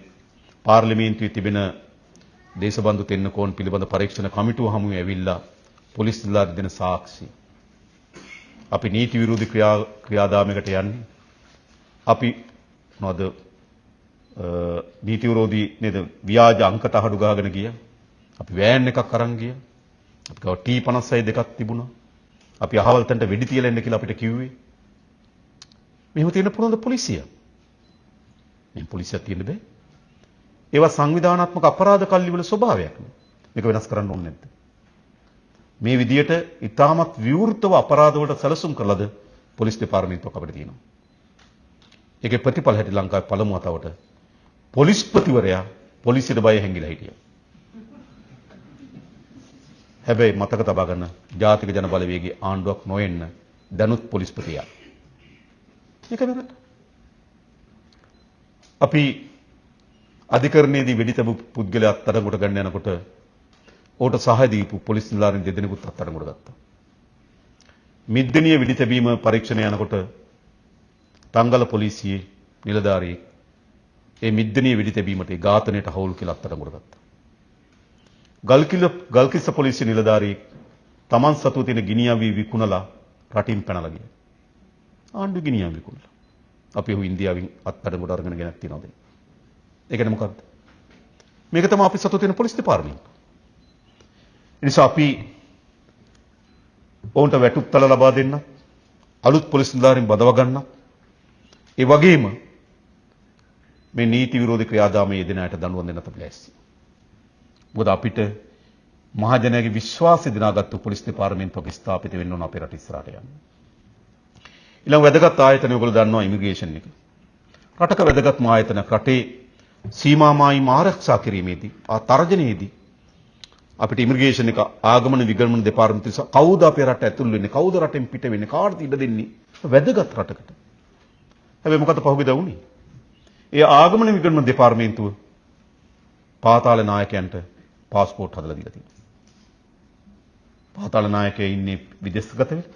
පාර්ලිමේන්තුවේ තිබෙන දේශබන්දු තෙන්නකෝන් පිළිබඳ පරීක්ෂණ කමිටුව හමුවේ ඇවිල්ලා පොලිස් නිලධාරි දෙන සාක්ෂි. අපි නීති විරෝධී ක්‍රියාදාමයකට යන්නේ. අපි මොනවද නීති විරෝධී නේද ව්‍යාජ අංක තහඩු ගහගෙන ගියා. අපි වෑන් එකක් අරන් ගියා. අපි ගාව T56 දෙකක් තිබුණා. අපි අහවල් තැනට වෙඩි තියලා එන්න කියලා අපිට කිව්වේ. මෙහෙම තියෙන පුළුවන්ද පොලිසිය? මේ පොලිසියක් තියෙන්න බෑ. ඒවා සංවිධානාත්මක අපරාධ කල්ලි වල ස්වභාවයක් නේ. මේක වෙනස් කරන්න ඕනේ නැද්ද? මේ විදියට ඉතාමත් විවෘතව අපරාධ වලට සැලසුම් කළාද පොලිස් දෙපාර්තමේන්තුවක් අපිට තියෙනවා. ඒකේ ප්‍රතිඵල හැටි ලංකාවේ පළමු වතාවට පොලිස්පතිවරයා පොලිසියට බය හැංගිලා හිටියා. හැබැයි මතක තබා ගන්න ජාතික ජන බලවේගයේ ආණ්ඩුවක් නොඑන්න දැනුත් පොලිස්පතියා. මේක නේද? අපි අධිකරණයේදී වෙඩි තැබු පුද්ගලයා අත්අඩංගුවට ගන්න යනකොට ඔහුට සහාය දීපු පොලිස් නිලධාරීන් දෙදෙනෙකුත් අත්අඩංගුවට ගත්තා. මිද්දෙනිය වෙඩි තැබීම පරීක්ෂණය යනකොට තංගල පොලිසියේ නිලධාරියෙක් ඒ මිද්දෙනිය වෙඩි තැබීමට ඒ ඝාතනයට හවුල් කියලා අත්අඩංගුවට ගත්තා. ගල්කිස්ස පොලිසිය නිලධාරියෙක් තමන් සතුව තියෙන ගිනිඅවි විකුණලා රටින් පැනලා ගියා. ආණ්ඩු ගිනිඅවි විකුණලා. අපි ඔහු ඉන්දියාවෙන් අත්අඩංගුවට අරගෙන ගෙනත් තියනවා දැන්. ඒ කියන්නේ මොකද්ද? මේක තමයි අපි සතුව තියෙන පොලිස් දෙපාර්තමේන්තුව. ඒ නිසා අපි ඔවුන්ට වැටුප් තල ලබා දෙන්න, අලුත් පොලිස් නිලධාරීන් බදව ගන්න, ඒ වගේම මේ නීති විරෝධී ක්‍රියාදාමයේ යෙදෙන අයට දඬුවම් දෙන්නත් අපි ලෑස්ති. මොකද අපිට මහජනයාගේ විශ්වාසය දිනාගත්තු පොලිස් දෙපාර්තමේන්තුවක් ස්ථාපිත වෙන්න ඕන අපේ රට ඉස්සරහට යන්න. ඊළඟ වැදගත් ආයතනය ඔයගොල්ලෝ දන්නවා ඉමිග්‍රේෂන් එක. රටක වැදගත්ම ආයතනයක් රටේ සීමා මායිම් ආරක්ෂා කිරීමේදී ආ තර්ජනයේදී අපිට ඉමිග්‍රේෂන් එක ආගමන විගමන දෙපාර්තමේන්තුව කවුද අපේ රට ඇතුල් වෙන්නේ, කවුද රටෙන් පිට වෙන්නේ, කාටද ඉඩ දෙන්නේ වැදගත් රටකට. හැබැයි මොකද පහුගියදා වුනේ? ඒ ආගමන විගමන දෙපාර්තමේන්තුව පාතාල නායකයන්ට පාස්පෝර්ට් හදලා දීලා තියෙනවා. පාතාල නායකයා ඉන්නේ විදේශගත වෙලා.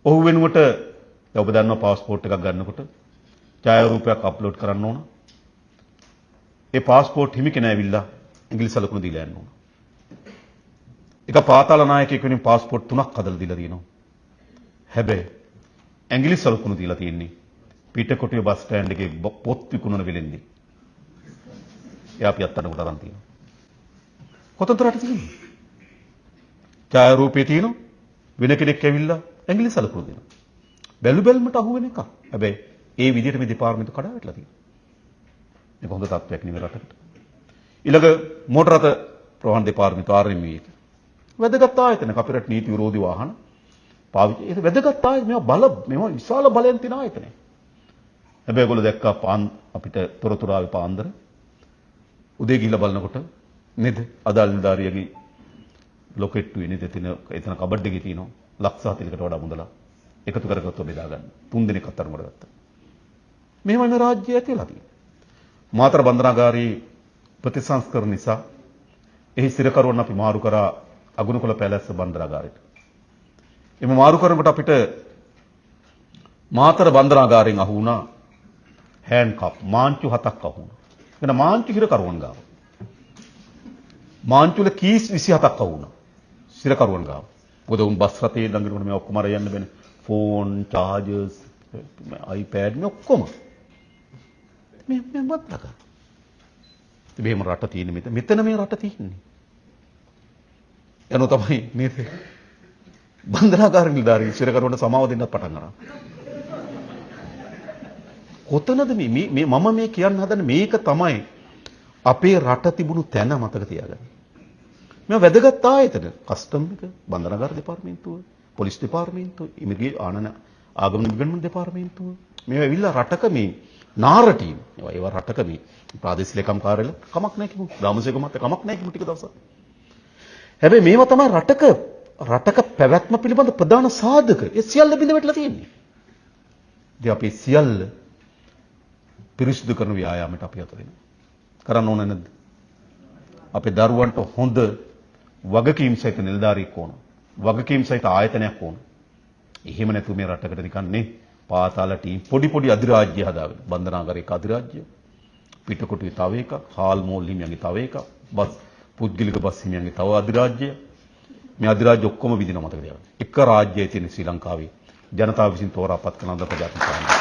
ඔහු වෙනුවට ඔබ දන්නවා පාස්පෝර්ට් එකක් ගන්නකොට ඡායාරූපයක් අප්ලෝඩ් කරන්න ඕන. ඒ පාස්පෝර්ට් හිමි කෙනා ඇවිල්ලා ඉංග්‍රීසි සලකුණු දීලා යන්න ඕන. එක පාතාල නායකයෙක් වෙනුවෙන් පාස්පෝර්ට් 3ක් හදලා දීලා තියෙනවා. හැබැයි ඇඟිලි සලකුණු දීලා තියෙන්නේ පිටකොටුවේ බස් ස්ටෑන්ඩ් එකේ පොත් විකුණන වෙලෙන්දී. එයා අපි අත්අඩංගුවට අරන් තියෙනවා. කොතනද රට තියෙන්නේ? ඡායාරූපේ තියෙනවා. වෙන කෙනෙක් ඇවිල්ලා ඇඟිලි සලකුණු දෙනවා. බැලු බැලමට අහු වෙන එකක්. හැබැයි ඒ විදිහට මේ දෙපාර්තමේන්තුව කඩා වැටලා තියෙනවා. මේක හොඳ තත්ත්වයක් නෙවෙයි රටකට. ඊළඟ මෝටර රථ ප්‍රවාහන දෙපාර්තමේන්තුව RMV එක. වැදගත් ආයතනයක්. අපේ රට නීති විරෝධී වාහන පාවිච්චි. ඒක වැදගත් ආයතන. මේවා බල මේවා විශාල බලයෙන් තියෙන ආයතනයක්. හැබැයි ඒගොල්ලෝ දැක්කා පාන් අපිට තොරතුරු ආවේ පාන්දර. උදේ ගිහිල්ලා බලනකොට නේද අදාළ නිලධාරියගේ ලොකෙට්ටුවේ නේද එතන කබඩ් එකේ තියෙනවා ලක්ෂ 40කට වඩා මුදලක් එකතු කරගත්තොත් බෙදා ගන්න. 3 දෙනෙක් අත්අඩංගුවට ගත්තා. මෙහෙමයි මේ රාජ්‍යය ඇතිලා තියෙන්නේ. මාතර බන්ධනාගාරයේ ප්‍රතිසංස්කරණ නිසා එහි සිරකරුවන් අපි මාරු කරා අගුණකොළ පැලැස්ස බන්ධනාගාරයට. එම මාරු කරනකොට අපිට මාතර බන්ධනාගාරයෙන් අහු වුණා හෑන්ඩ් කප් මාංචු 7ක් අහු වුණා. වෙන මාංචු හිරකරුවන් ගාව. මාංචු වල කීස් 27ක් අහු වුණා. සිරකරුවන් ගාව. මොකද උන් බස් රථයේ ළඟිනකොට මේ ඔක්කොම අර යන්න බෑනේ. ෆෝන්, චාජර්ස්, iPad මේ ඔක්කොම. මේ මේ බද්දක. ඉතින් මෙහෙම රට තියෙන්නේ මෙතන. මෙතන මේ රට තියෙන්නේ. යනෝ තමයි නේද? බන්ධනාගාර නිලධාරීන් සිරකරුවන්ට සමාව දෙන්නත් පටන් ගන්නවා. කොතනද මේ මේ මම මේ කියන්න හදන්නේ මේක තමයි අපේ රට තිබුණු තැන මතක තියාගන්න. මේ වැදගත් ආයතන කස්ටම් එක, බන්ධනාගාර දෙපාර්තමේන්තුව, පොලිස් දෙපාර්තමේන්තුව, ඉමිග්‍රේෂන් ආනන ආගමන විගණන දෙපාර්තමේන්තුව මේවා ඇවිල්ලා රටක මේ නාරටීම්. ඒවා රටක මේ ප්‍රාදේශීය ලේකම් කාර්යාලය කමක් නැහැ කිමු. ග්‍රාම සේවක මහත්තයා කමක් නැහැ කිමු ටික දවසක්. හැබැයි මේවා තමයි රටක පැවැත්ම පිළිබඳ ප්‍රධාන සාධක. ඒ සියල්ල බිඳ වැටලා තියෙන්නේ. ඉතින් අපි සියල්ල පිරිසිදු කරන ව්‍යායාමයට අපි අත දෙනවා. කරන්න ඕන නැද්ද? අපේ දරුවන්ට හොඳ වගකීම් සහිත නිලධාරියෙක් ඕන. වගකීම් සහිත ආයතනයක් ඕන. එහෙම නැතුව මේ රටකට නිකන් නේ පාතාල ටීම් පොඩි පොඩි අධිරාජ්‍ය හදාගෙන බන්ධනාගාරයක එක අධිරාජ්‍ය, පිටකොටුවේ තව එකක්, හාල් මෝල් හිමියන්ගේ තව එකක්, බස් පුද්ගලික බස් හිමියන්ගේ තව අධිරාජ්‍ය. මේ අධිරාජ්‍ය ඔක්කොම විදිනවා මතක තියාගන්න. එක රාජ්‍යය තියෙන ශ්‍රී ලංකාවේ ජනතාව විසින් තෝරාපත් කරන ලද ප්‍රජාතන්ත්‍ර ආණ්ඩුව.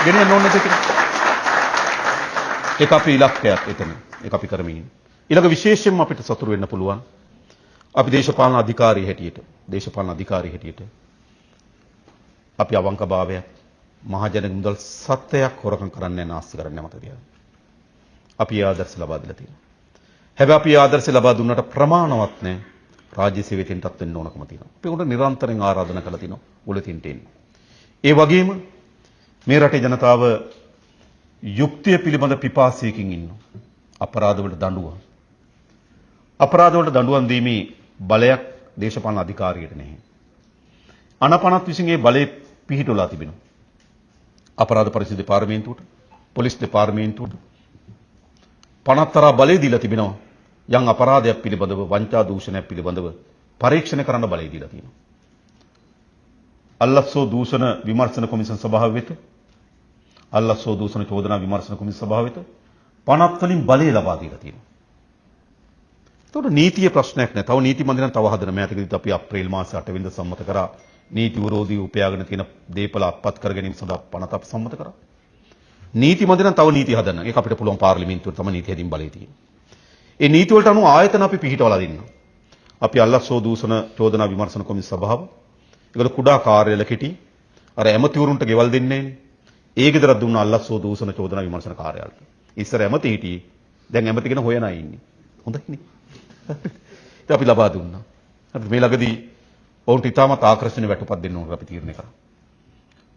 ගෙනියන්න ඕනේ නැද්ද ඒක? ඒක අපේ ඉලක්කයක් එතන. ඒක අපි කරමින් ඉන්නේ. ඊළඟ විශේෂයෙන්ම අපිට සතුරු වෙන්න පුළුවන් අපි දේශපාලන අධිකාරිය හැටියට, දේශපාලන අධිකාරිය හැටියට අපි අවංකභාවයක් මහජන මුදල් සත්‍යයක් හොරකම් කරන්නේ නැහැ, නාස්ති කරන්නේ නැහැ මතක තියාගන්න. අපි ඒ ආදර්ශ ලබා දීලා තියෙනවා. හැබැයි අපි ඒ ආදර්ශ ලබා දුන්නට ප්‍රමාණවත් නෑ. රාජ්‍ය සේවයෙන් වෙන්න ඕනකම තියෙනවා. අපි උන්ට නිරන්තරයෙන් ආරාධනා කරලා තිනවා උලතින්ට එන්න. ඒ වගේම මේ රටේ ජනතාව යුක්තිය පිළිබඳ පිපාසයකින් ඉන්නවා. අපරාධ වලට දඬුවම්. අපරාධ වලට දඬුවම් දීමේ බලයක් දේශපාලන අධිකාරියට නැහැ. අනපනත් විසින් ඒ බලය පිහිටවලා තිබෙනවා. අපරාධ පරිශීලන දෙපාර්තමේන්තුවට, පොලිස් දෙපාර්තමේන්තුවට පනත්තරා බලය දීලා තිබෙනවා. යම් අපරාධයක් පිළිබඳව, වංචා දූෂණයක් පිළිබඳව පරීක්ෂණ කරන්න බලය දීලා තියෙනවා. අල්ලස්සෝ දූෂණ විමර්ශන කොමිසම් සභාව වෙත, අල්ලස්සෝ දූෂණ චෝදනා විමර්ශන කොමිසම් සභාව වෙත පනත් වලින් බලය ලබා දීලා තියෙනවා. එතකොට නීතිය ප්‍රශ්නයක් නෑ. තව නීති මන්දිරම් තව හදන. මෑතකදීත් අපි අප්‍රේල් මාසේ 8 වෙනිදා සම්මත කරා නීති විරෝධී උපයාගෙන තියෙන දේපල අත්පත් කර ගැනීම සඳහා පනත අපි සම්මත කරා. නීති මන්දිරම් තව නීති හදන්න. ඒක අපිට පුළුවන් පාර්ලිමේන්තුවට තමයි නීති හැදීම් බලය තියෙන්නේ. ඒ නීති වලට අනුව ආයතන අපි පිහිටවලා දෙන්න. අපි අල්ලස්සෝ දූෂණ චෝදනා විමර්ශන කොමිසම සභාව, ඒකට කුඩා කාර්යාල කෙටි අර ඇමතිවරුන්ට ගෙවල් දෙන්නේ නෑනේ. ඒ ගෙදරක් දුන්න අල්ලස්සෝ දූෂණ චෝදනා විමර්ශන කාර්යාලයට. ඉස්සර ඇමති හිටියේ. දැන් ඇමති කෙනා හොයන අය ඉන්නේ. හොඳයිනේ. ඉතින් අපි ලබා දුන්නා. අපි මේ ළඟදී ඔවුන්ට ඉතාමත් ආකර්ෂණීය වැටුපක් දෙන්න ඕන අපි තීරණය කරා.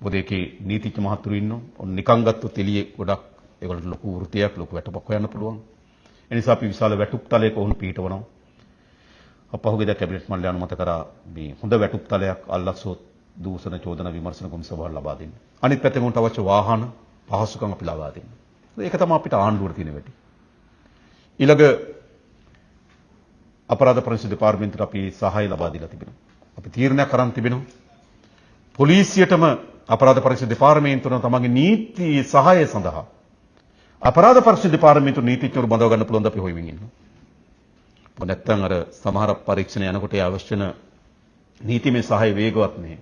මොකද ඒකේ නීතිඥ මහතුරු ඉන්නවා. ඔවුන් නිකන් ගත්තොත් එළියේ ගොඩක් ඒගොල්ලන්ට ලොකු වෘත්තියක්, ලොකු වැටුපක් හොයන්න පුළුවන්. ඒ නිසා අපි විශාල වැටුප් තලයක ඔවුන් පිහිටවනවා. අපහුගේද කැබිනට් මණ්ඩලය අනුමත කරා මේ හොඳ වැටුප් තලයක් අල්ලස්සෝ දූෂණ චෝදනා විමර්ශන කොමිසම සභාවට ලබා දෙන්න. අනිත් පැත්තෙන් උන්ට අවශ්‍ය වාහන පහසුකම් අපි ලබා දෙන්න. ඒක තමයි අපිට ආණ්ඩුවට තියෙන වැඩි. ඊළඟ අපරාධ පරිශීලන දෙපාර්තමේන්තුවට අපි සහාය ලබා දීලා තිබෙනවා. අපි තීරණයක් කරන් තිබෙනවා. පොලිසියටම අපරාධ පරීක්ෂණ දෙපාර්තමේන්තුවන තමන්ගේ නීති සහාය සඳහා අපරාධ පරීක්ෂණ දෙපාර්තමේන්තුව නීතිඥවරු බඳව ගන්න පුළුවන් ද අපි හොයමින් ඉන්නවා. මොකද නැත්තම් අර සමහර පරීක්ෂණ යනකොට ඒ අවශ්‍ය වෙන නීතිමය සහාය වේගවත් නෑ.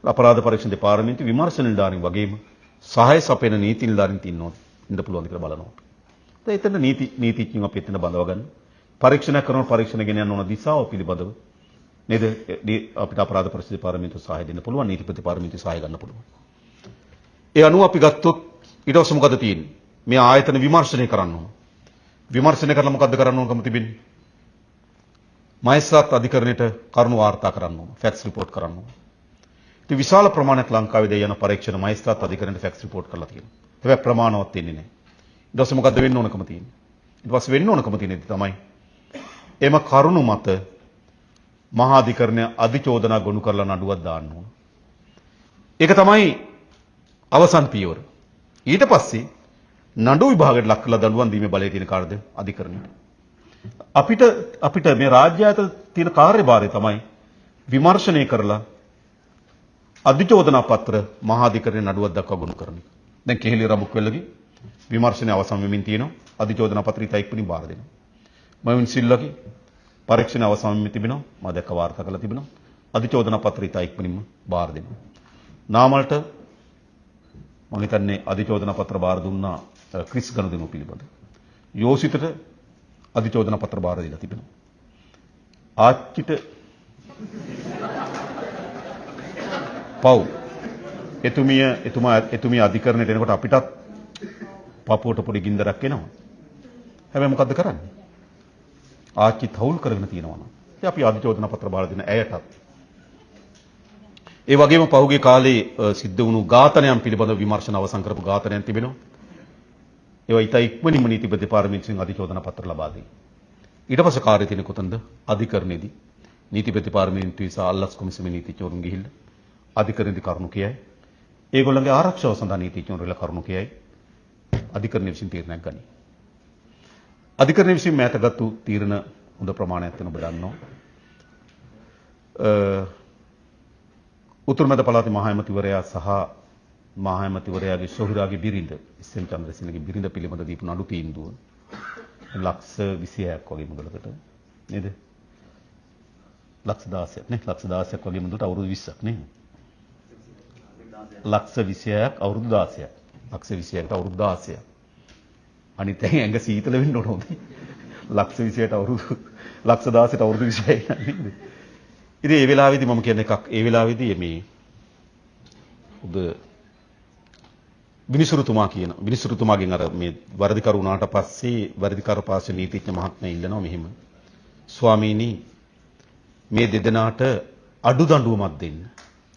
අපරාධ පරීක්ෂණ දෙපාර්තමේන්තුව විමර්ශන නිලධාරීන් වගේම සහාය සපයන නීති නිලධාරීන් තින්නෝ ඉන්න පුළුවන් කියලා බලනවා. දැන් එතන නීතිඥයන් අපි එතන බඳව ගන්න. පරීක්ෂණ කරන පරීක්ෂණ ගෙන යන ඕන දිශාව පිළිබඳව නේද අපිට අපරාධ පරීක්ෂණ දෙපාර්තමේන්තුව සහාය දෙන්න පුළුවන්, නීතිපති දෙපාර්තමේන්තුව සහාය ගන්න පුළුවන්. ඒ අනුව අපි ගත්තොත් ඊට පස්සේ මොකද තියෙන්නේ? මේ ආයතන විමර්ශනය කරන්න ඕන. විමර්ශනය කරලා මොකද්ද කරන්න ඕනකම තිබෙන්නේ? මහේස්ත්‍රාත් අධිකරණයට කරුණු වාර්තා කරන්න ඕන, ෆැක්ස් රිපෝට් කරන්න ඕන. ඉතින් විශාල ප්‍රමාණයක් ලංකාවේ දැන් යන පරීක්ෂණ මහේස්ත්‍රාත් අධිකරණයට ෆැක්ස් රිපෝට් කරලා තියෙනවා. හැබැයි ප්‍රමාණවත් වෙන්නේ නැහැ. ඊට පස්සේ මොකද්ද වෙන්න ඕනකම තියෙන්නේ? ඊට පස්සේ වෙන්න ඕනකම තියෙන්නේ තමයි එම කරුණු මත මහා අධිකරණය අධිචෝදනා ගොනු කරලා නඩුවක් දාන්න ඕන. ඒක තමයි අවසන් පියවර. ඊට පස්සේ නඩු විභාගයට ලක් කරලා දඬුවම් දීමේ බලය තියෙන කාර්යද අධිකරණයට. අපිට අපිට මේ රාජ්‍ය අතර තියෙන කාර්යභාරය තමයි විමර්ශනය කරලා අධිචෝදනා පත්‍ර මහා අධිකරණය නඩුවක් දක්වා ගොනු කරන එක. දැන් කෙහෙලි රඹුක්වෙල්ලගේ විමර්ශනය අවසන් වෙමින් තියෙනවා. අධිචෝදනා පත්‍ර ඉතා ඉක්මනින් බාර දෙනවා. මයුන් සිල්ලගේ පරීක්ෂණ අවසන් වෙමින් තිබෙනවා. මා දැක්ක වාර්තා කරලා තිබෙනවා. අධිචෝදනා පත්‍ර ඉතා ඉක්මනින්ම බාර දෙනවා. නාමල්ට මම හිතන්නේ අධිචෝදනා පත්‍ර බාර දුන්නා ක්‍රිස් ගනුදෙනුව පිළිබඳ. යෝසිතට අධිචෝදනා පත්‍ර බාර දීලා තිබෙනවා. ආච්චිට පව් එතුමිය එතුමා එතුමිය අධිකරණයට එනකොට අපිටත් පපුවට පොඩි ගින්දරක් එනවා. හැබැයි මොකද්ද කරන්නේ? ආච්චි තවුල් කරගෙන තියෙනවා නම්. ඉතින් අපි අධිචෝදනා පත්‍ර බාර දෙන ඇයටත්. ඒ වගේම පහුගිය කාලේ සිද්ධ වුණු ඝාතනයන් පිළිබඳව විමර්ශන අවසන් කරපු ඝාතනයන් තිබෙනවා. ඒවා ඉතා ඉක්මනින්ම නීතිපති දෙපාර්තමේන්තුවෙන් අධිචෝදනා පත්‍ර ලබා දෙයි. ඊට පස්සේ කාර්යය තියෙන කොතනද? අධිකරණයේදී නීතිපති දෙපාර්තමේන්තුවේ සහ අල්ලස් කොමිසමේ නීතිඥවරුන් ගිහිල්ලා අධිකරණයේදී කරුණු කියයි. ඒගොල්ලන්ගේ ආරක්ෂාව සඳහා නීතිඥවරු කරුණු කියයි. අධිකරණය විසින් තීරණයක් ගනී. අධිකරණය විසින් මෑතගත්තු තීරණ හොඳ ප්‍රමාණයක් තියෙන ඔබ දන්නවා. උතුරු මැද පළාතේ මහා ඇමතිවරයා සහ මහා ඇමතිවරයාගේ සොහොයුරාගේ බිරිඳ එස් එම් චන්ද්‍රසේනගේ බිරිඳ පිළිබඳ දීපු නඩු තීන්දුව ලක්ෂ 26ක් වගේ මුදලකට නේද? ලක්ෂ 16ක් නේ, ලක්ෂ 16ක් වගේ මුදලට අවුරුදු 20ක් නේ. ලක්ෂ 26ක් අවුරුදු 16ක්. ලක්ෂ 26කට අවුරුදු 16ක්. අනිත් ඇඟ ඇඟ සීතල වෙන්න ඕන හොඳයි. ලක්ෂ 26ට අවුරුදු ලක්ෂ 16ට අවුරුදු 26 නේද? ඉතින් ඒ වෙලාවේදී මම කියන එකක්, ඒ වෙලාවේදී මේ උද විනිසුරුතුමා කියන විනිසුරුතුමාගෙන් අර මේ වරදිකරු වුණාට පස්සේ වරදිකරු පාර්ශ්ව නීතිඥ මහත්මයා ඉල්ලනවා මෙහෙම, ස්වාමීනි මේ දෙදෙනාට අඩු දඬුවමක් දෙන්න,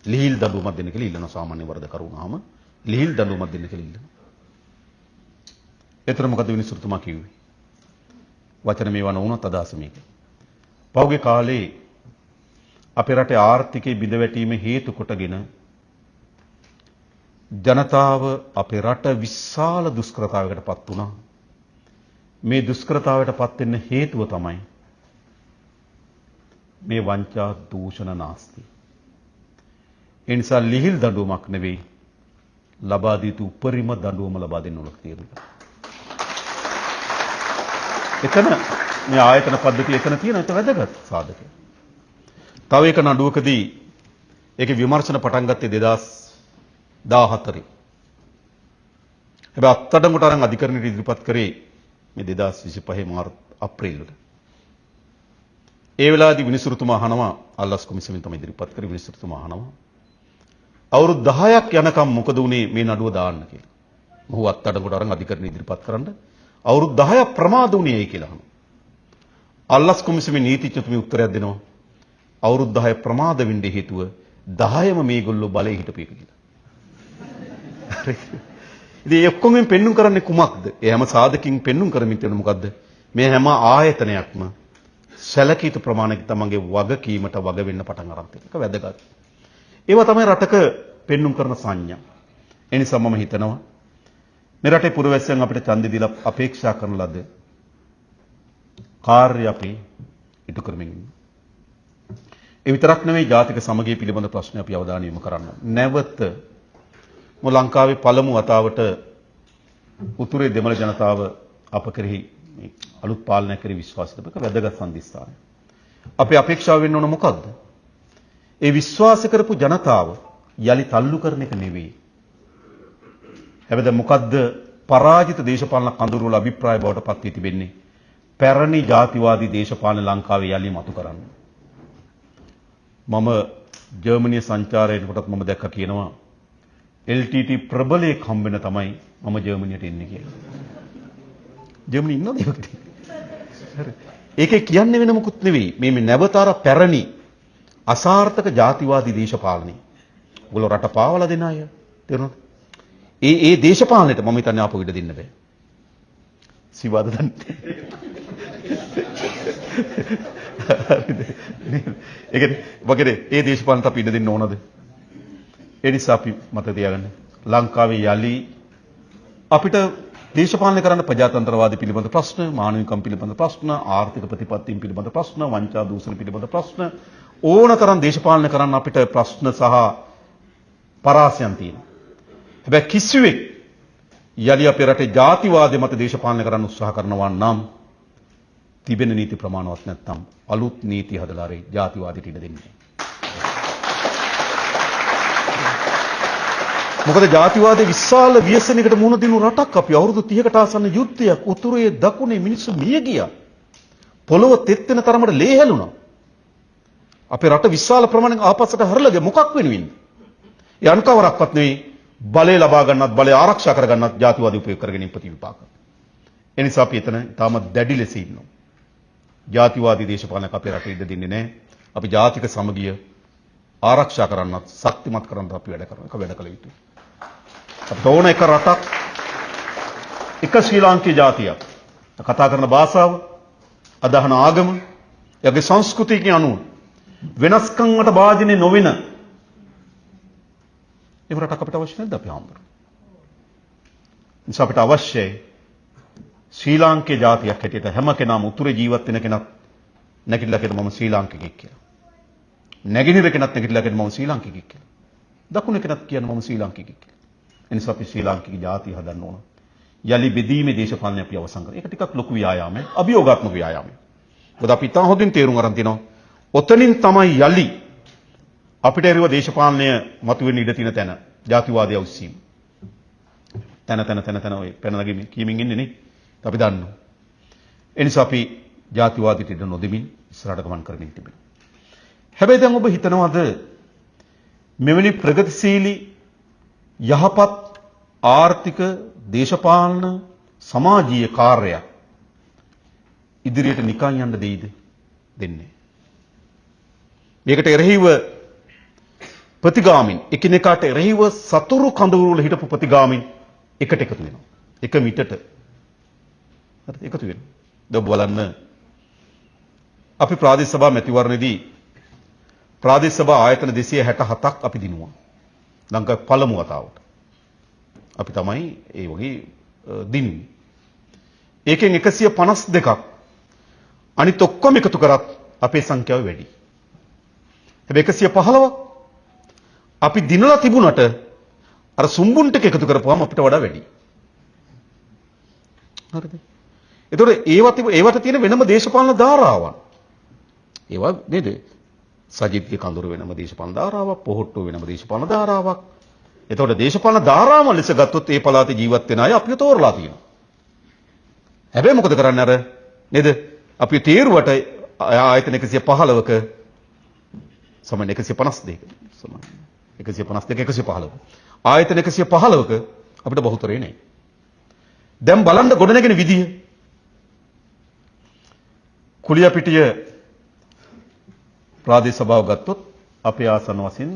ලිහිල් දඬුවමක් දෙන්න කියලා ඉල්ලනවා. සාමාන්‍ය වරදකරු වුණාම ලිහිල් දඬුවමක් දෙන්න කියලා ඉල්ලනවා. එතන මොකද විනිසුරුතුමා කිව්වේ? වචන මේවා නොවුනත් අදහස මේක. පහුගිය කාලේ අපේ රටේ ආර්ථිකයේ බිඳ වැටීම හේතු කොටගෙන ජනතාව අපේ රට විශාල දුෂ්කරතාවයකට පත් වුණා. මේ දුෂ්කරතාවයට පත් වෙන්න හේතුව තමයි මේ වංචා දූෂණ නාස්ති. ඒ නිසා ලිහිල් දඬුවමක් නෙවෙයි, ලබා දී යුතු උපරිම දඬුවම ලබා දෙන්න ඕන කියලා. එතන මේ ආයතන පද්ධතිය එතන තියෙන එක වැදගත් සාධකයක්. තව එක නඩුවකදී ඒකේ විමර්ශන පටන් ගත්තේ 2014. හැබැයි අත්අඩංගුවට අරන් අධිකරණයට ඉදිරිපත් කරේ මේ 2025 මාර්තු අප්‍රේල් වල. ඒ වෙලාවේදී විනිසුරුතුමා අහනවා, අල්ලස් කොමිසමෙන් තමයි ඉදිරිපත් කරේ, විනිසුරුතුමා අහනවා අවුරුදු 10ක් යනකම් මොකද වුනේ මේ නඩුව දාන්න කියලා. මොහු අත්අඩංගුවට අරන් අධිකරණයට ඉදිරිපත් කරන්න අවුරුදු 10ක් ප්‍රමාද වුණේ ඇයි කියලා අහනවා. අල්ලස් කොමිසමේ නීතිඥතුමී උත්තරයක් දෙනවා. අවුරුදු 10 ප්‍රමාද වෙන්න හේතුව 10ම මේගොල්ලෝ බලේ හිටපු එක කියලා. හරි. ඉතින් ඒ ඔක්කොම පෙන්눔 කරන්නේ කුමක්ද? ඒ හැම සාධකකින් පෙන්눔 කරමින් තියෙන මොකද්ද? මේ හැම ආයතනයක්ම සැලකිය යුතු ප්‍රමාණයක තමන්ගේ වගකීමට වග වෙන්න පටන් අරන් තියෙන එක වැදගත්. ඒවා තමයි රටක පෙන්눔 කරන සංඥා. ඒ නිසා මම හිතනවා මේ රටේ පුරවැසියන් අපිට ඡන්දෙ දීලා අපේක්ෂා කරන ලද කාර්ය අපි ඉටු කරමින් ඉන්නවා. ඒ විතරක් නෙවෙයි, ජාතික සමගිය පිළිබඳ ප්‍රශ්න අපි අවධානය යොමු කරන්න. නැවත ලංකාවේ පළමු වතාවට උතුරේ දෙමළ ජනතාව අප කෙරෙහි මේ අලුත් පාලනයක් කෙරෙහි විශ්වාසය තබන එක වැදගත් සන්ධිස්ථානයක්. අපේ අපේක්ෂාව වෙන්න ඕන මොකද්ද? ඒ විශ්වාස කරපු ජනතාව යලි තල්ලු කරන එක නෙවෙයි. හැබැයි මොකද්ද පරාජිත දේශපාලන කඳවුරු වල අභිප්‍රාය බවට පත් වී තිබෙන්නේ? පැරණි ජාතිවාදී දේශපාලන ලංකාවේ යලි මතු කරන්න. මම ජර්මනිය සංචාරය එනකොටත් මම දැක්ක කියනවා LTT ප්‍රබලයෙක් හම්බෙන තමයි මම ජර්මනියට එන්නේ කියලා. ජර්මනි ඉන්නවද ඒකට? හරි. ඒකේ කියන්නේ වෙන මොකුත් නෙවෙයි. මේ නැවත අර පැරණි අසාර්ථක ජාතිවාදී දේශපාලනය. ඔයගොල්ලෝ රට පාවලා දෙන අය. තේරුණාද? ඒ ඒ දේශපාලනයට මම හිතන්නේ ආපහු ඉඩ දෙන්න බෑ. සිවාද දන්නේ. හරිද? ඒ කියන්නේ වගේ ඒ දේශපාලනට අපි ඉඩ දෙන්න ඕනද? ඒ නිසා අපි මතක තියාගන්න ලංකාවේ යලි අපිට දේශපාලනය කරන්න ප්‍රජාතන්ත්‍රවාදී පිළිබඳ ප්‍රශ්න, මානවිකම් පිළිබඳ ප්‍රශ්න, ආර්ථික ප්‍රතිපත්තීන් පිළිබඳ ප්‍රශ්න, වංචා දූෂණ පිළිබඳ ප්‍රශ්න ඕන තරම් දේශපාලනය කරන්න අපිට ප්‍රශ්න සහ පරාසයන් තියෙනවා. හැබැයි කිසිවෙක් යලි අපේ රටේ ජාතිවාදය මත දේශපාලනය කරන්න උත්සාහ කරනවා නම් තිබෙන නීති ප්‍රමාණවත් නැත්නම් අලුත් නීති හදලා හරි ජාතිවාදයට ඉඩ දෙන්නේ. මොකද ජාතිවාදයේ විශාල ව්‍යසනයකට මුහුණ දුන්නු රටක් අපි. අවුරුදු 30කට ආසන්න යුද්ධයක් උතුරේ දකුණේ මිනිස්සු මිය ගියා. පොළොව තෙත් වෙන තරමට ලේ හැලුණා. අපේ රට විශාල ප්‍රමාණයක ආපස්සට හරලා ගියා. මොකක් වෙනුවෙන්ද? ඒ අන්කවරක්වත් නෙවෙයි, බලය ලබා ගන්නත් බලය ආරක්ෂා කර ගන්නත් ජාතිවාදී උපයෝග කරගෙන ප්‍රතිවිපාක. ඒ නිසා අපි එතන තාම දැඩි ලෙස ඉන්නවා. ජාතිවාදී දේශපාලනයක් අපේ රටේ ඉඩ දෙන්නේ නැහැ. අපි ජාතික සමගිය ආරක්ෂා කරන්නත් ශක්තිමත් කරන්නත් අපි වැඩ කරනවා. ඒක වැඩ කළ යුතුයි. අපිට ඕන එක රටක්, එක ශ්‍රී ලාංකීය ජාතියක්. කතා කරන භාෂාව, අදහන ආගම, එයාගේ සංස්කෘතිය අනුව වෙනස්කම් වලට භාජනය නොවන එහෙම රටක් අපිට අවශ්‍ය නැද්ද අපි හාමුදුරුවෝ? නිසා අපිට අවශ්‍යයි ශ්‍රී ලාංකේය ජාතියක් හැටියට හැම කෙනාම උතුරේ ජීවත් වෙන කෙනත් නැගිටලා කියන මම ශ්‍රී ලාංකිකෙක් කියලා. නැගෙනහිර කෙනත් නැගිටලා කියන මම ශ්‍රී ලාංකිකෙක් කියලා. දකුණ කෙනත් කියන මම ශ්‍රී ලාංකිකෙක් කියලා. ඒ නිසා අපි ශ්‍රී ලාංකික ජාතිය හදන්න ඕන. යලි බෙදීමේ දේශපාලනය අපි අවසන් කරනවා. ඒක ටිකක් ලොකු ව්‍යායාමයක්, අභියෝගාත්මක ව්‍යායාමයක්. මොකද අපි ඉතා හොඳින් තේරුම් අරන් තිනවා. ඔතනින් තමයි යලි අපිට එරුව දේශපාලනය මතුවෙන්න ඉඩ තියෙන තැන. ජාතිවාදය උස්සීම. තැන තැන තැන තැන ඔය පැන නගමින් කියමින් ඉන්නේ නේ. අපි දන්නවා. ඒ නිසා අපි ජාතිවාදයට ඉඩ නොදෙමින් ඉස්සරහට ගමන් කරමින් තිබෙනවා. හැබැයි දැන් ඔබ හිතනවද මෙවැනි ප්‍රගතිශීලී යහපත් ආර්ථික දේශපාලන සමාජීය කාර්යයක් ඉදිරියට නිකන් යන්න දෙයිද? දෙන්නේ. මේකට එරෙහිව ප්‍රතිගාමින් එකිනෙකාට එරෙහිව සතුරු කඳවුරු වල හිටපු ප්‍රතිගාමින් එකට එකතු වෙනවා. එක මිටට. හරි එකතු වෙනවා. දැන් බලන්න අපි ප්‍රාදේශ සභා මැතිවරණයේදී ප්‍රාදේශ සභා ආයතන 267ක් අපි දිනුවා. ලංකාවේ පළමු වතාවට. අපි තමයි ඒ වගේ දිනුවේ. ඒකෙන් 152ක් අනිත් ඔක්කොම එකතු කරත් අපේ සංඛ්‍යාව වැඩි. හැබැයි 115ක් අපි දිනලා තිබුණට අර සුම්බුන් ටික එකතු කරපුවාම අපිට වඩා වැඩි. හරිද? ඒතකොට ඒවට තියෙන වෙනම දේශපාලන ධාරාවන්. ඒවා නේද? සජිත්ගේ කඳුරු වෙනම දේශපාලන ධාරාවක්, පොහොට්ටුව වෙනම දේශපාලන ධාරාවක්. එතකොට දේශපාලන ධාරාවන් ලෙස ගත්තොත් ඒ පළාතේ ජීවත් වෙන අය අපිව තෝරලා තියෙනවා. හැබැයි මොකද කරන්නේ අර නේද? අපි තේරුවට ආයතන 115ක සමාන 152ක සමාන 152 115ක ආයතන 115ක අපිට බහුතරේ නෑ. දැන් බලන්න ගොඩනැගෙන විදිය. කුලියාපිටිය ප්‍රාදේශ සභාව ගත්තොත් අපේ ආසන්න වශයෙන්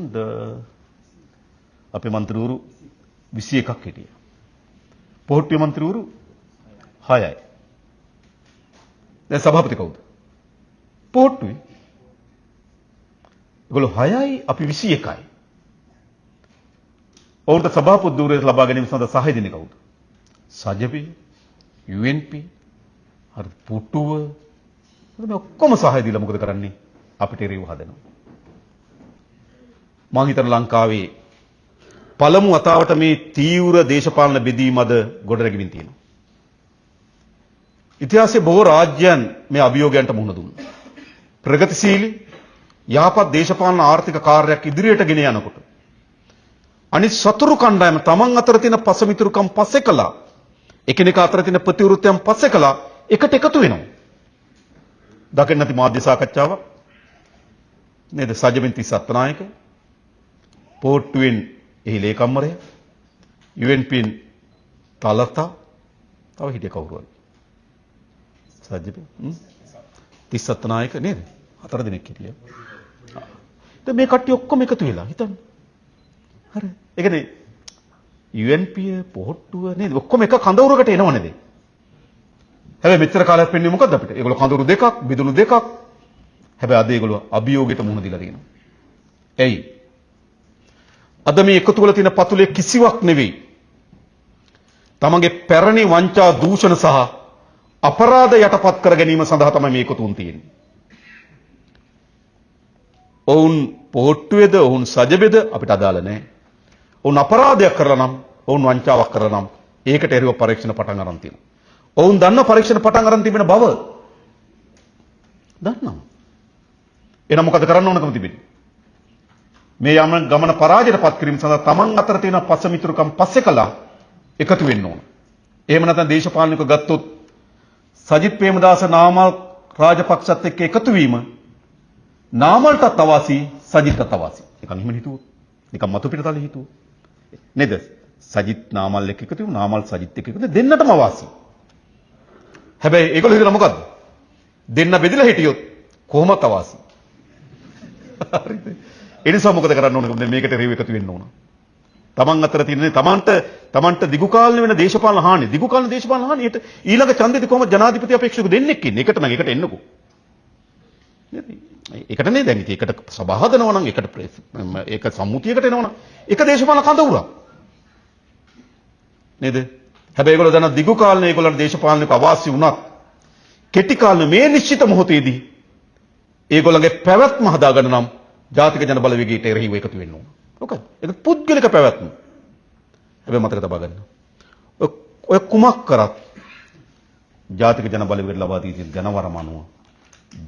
අපේ මන්ත්‍රීවරු 21ක් හිටියා. පොහොට්ටුවේ මන්ත්‍රීවරු 6යි. දැන් සභාපති කවුද? පොහොට්ටුවේ. ඒගොල්ලෝ 6යි අපි 21යි. ඔවුන්ට සභාපති ධූරය ලබා ගැනීම සඳහා සහාය දෙන්නේ කවුද? සජබි, UNP, හරි පුටුව මේ ඔක්කොම සහාය දීලා මොකද කරන්නේ? අපිට එරෙහිව හදනවා. මං හිතන ලංකාවේ පළමු වතාවට මේ තීව්‍ර දේශපාලන බෙදීම අද ගොඩනැගෙමින් තියෙනවා. ඉතිහාසයේ බොහෝ රාජ්‍යයන් මේ අභියෝගයන්ට මුහුණ දුන්නා. ප්‍රගතිශීලී යහපත් දේශපාලන ආර්ථික කාර්යයක් ඉදිරියට ගෙන යනකොට අනිත් සතුරු කණ්ඩායම තමන් අතර තියෙන පසමිතුරුකම් පස්සේ කළා, එකිනෙකා අතර තියෙන ප්‍රතිවිරුද්ධයන් පස්සේ කළා එකට එකතු වෙනවා. දකින්න නැති මාධ්‍ය සාකච්ඡාවක් නේද? සජබින් තිස්ස අත්තනායක, පෝට්ටුවෙන් එහි ලේකම්වරයා, UNPෙන් තලතා, තව හිටිය කවුරු හරි. සජබින් තිස්ස අත්තනායක නේද? හතර දෙනෙක් හිටියා. දැන් මේ කට්ටිය ඔක්කොම එකතු වෙලා හිතන්න. හරි. ඒ කියන්නේ UNP පොහොට්ටුව නේද? ඔක්කොම එක කඳවුරකට එනව නේද? හැබැයි මෙච්චර කාලයක් වෙන්නේ මොකද්ද අපිට? ඒගොල්ලෝ කඳවුරු දෙකක්, බිඳුණු දෙකක්. හැබැයි අද ඒගොල්ලෝ අභියෝගයට මුහුණ දීලා තියෙනවා. ඇයි? අද මේ එකතු වෙලා තියෙන පතුලේ කිසිවක් නෙවෙයි. තමන්ගේ පැරණි වංචා දූෂණ සහ අපරාධ යටපත් කර ගැනීම සඳහා තමයි මේ එකතුන් තියෙන්නේ. ඔවුන් පොහොට්ටුවේද ඔවුන් සජබෙද අපිට අදාළ නැහැ. ඔවුන් අපරාධයක් කරලා නම්, ඔවුන් වංචාවක් කරලා නම් ඒකට එරෙහිව පරීක්ෂණ පටන් අරන් තියෙනවා. ඔවුන් දන්න පරීක්ෂණ පටන් අරන් තිබෙන බව දන්නවා. එහෙනම් මොකද කරන්න ඕනකම තිබෙන්නේ? මේ යම ගමන පරාජයට පත් කිරීම සඳහා තමන් අතර තියෙන පසමිතුරුකම් පස්සේ කළා එකතු වෙන්න ඕන. එහෙම නැත්නම් දේශපාලනිකව ගත්තොත් සජිත් ප්‍රේමදාස නාමල් රාජපක්ෂත් එක්ක එකතු වීම නාමල්ටත් අවාසි, සජිත්ටත් අවාසි. නිකන් එහෙම හිතුවොත්, නිකන් මතු පිට තලේ හිතුවොත් නේද? සජිත් නාමල් එක්ක එකතු වීම, නාමල් සජිත් එක්ක එකතු වීම දෙන්නටම අවාසි. හැබැයි ඒගොල්ලෝ හිතන මොකද්ද? දෙන්න බෙදලා හිටියොත් කොහොමත් අවාසි. හරිද? ඒ නිසා මොකද කරන්න ඕනකම දැන් මේකට රේව එකතු වෙන්න ඕන. තමන් අතර තියෙන තමන්ට දිගු කාලීන වෙන දේශපාලන හානි, දිගු කාලීන දේශපාලන හානියට ඊළඟ ඡන්දෙදි කොහොමද ජනාධිපති අපේක්ෂක දෙන්නෙක් ඉන්නේ? එකට නම් එකට එන්නකෝ. නේද? ඒකට නේ දැන් ඉතින් ඒකට සභා හදනවා නම් ඒකට ඒක සම්මුතියකට එනවා නම් ඒක දේශපාලන කඳවුරක්. නේද? හැබැයි ඒගොල්ලෝ දන්න දිගු කාලන ඒගොල්ලන්ට දේශපාලනික අවාසි වුණත් කෙටි කාලන මේ නිශ්චිත මොහොතේදී ඒගොල්ලන්ගේ පැවැත්ම හදාගන්න නම් ජාතික ජන බලවේගයට එරෙහිව එකතු වෙන්න ඕන. මොකද? ඒක පුද්ගලික පැවැත්ම. හැබැයි මතක තබා ගන්න. ඔය කුමක් කරත් ජාතික ජන බලවේගයට ලබා දී තියෙන ජනවරම අනුව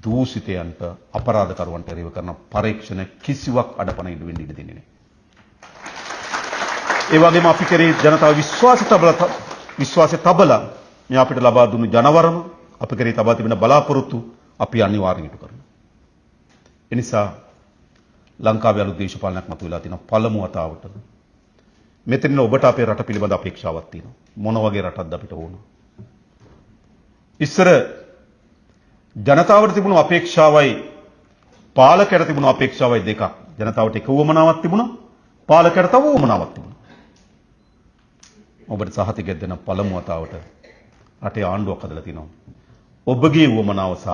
දූෂිතයන්ට අපරාධකරුවන්ට එරෙහිව කරන පරීක්ෂණ කිසිවක් අඩපණ ඉඩ වෙන්න ඉඩ දෙන්නේ නැහැ. ඒ වගේම අපි කෙරෙහි ජනතාව විශ්වාසය තබලා මේ අපිට ලබා දුන්නු ජනවරම අපි කෙරෙහි තබා තිබෙන බලාපොරොත්තු අපි අනිවාර්යෙන් ඉටු කරනවා. ඒ නිසා ලංකාවේ අලුත් දේශපාලනයක් මතුවලා තිනවා පළමු වතාවට. මෙතන ඔබට අපේ රට පිළිබඳ අපේක්ෂාවක් තියෙනවා. මොන වගේ රටක්ද අපිට ඕන? ඉස්සර ජනතාවට තිබුණු අපේක්ෂාවයි පාලකයට තිබුණු අපේක්ෂාවයි දෙකක්. ජනතාවට එක උවමනාවක් තිබුණා, පාලකයට තව උවමනාවක් තිබුණා. ඔබට සහතිකයක් දෙන පළමු වතාවට රටේ ආණ්ඩුවක් හදලා තිනවා. ඔබගේ උවමනාව සහ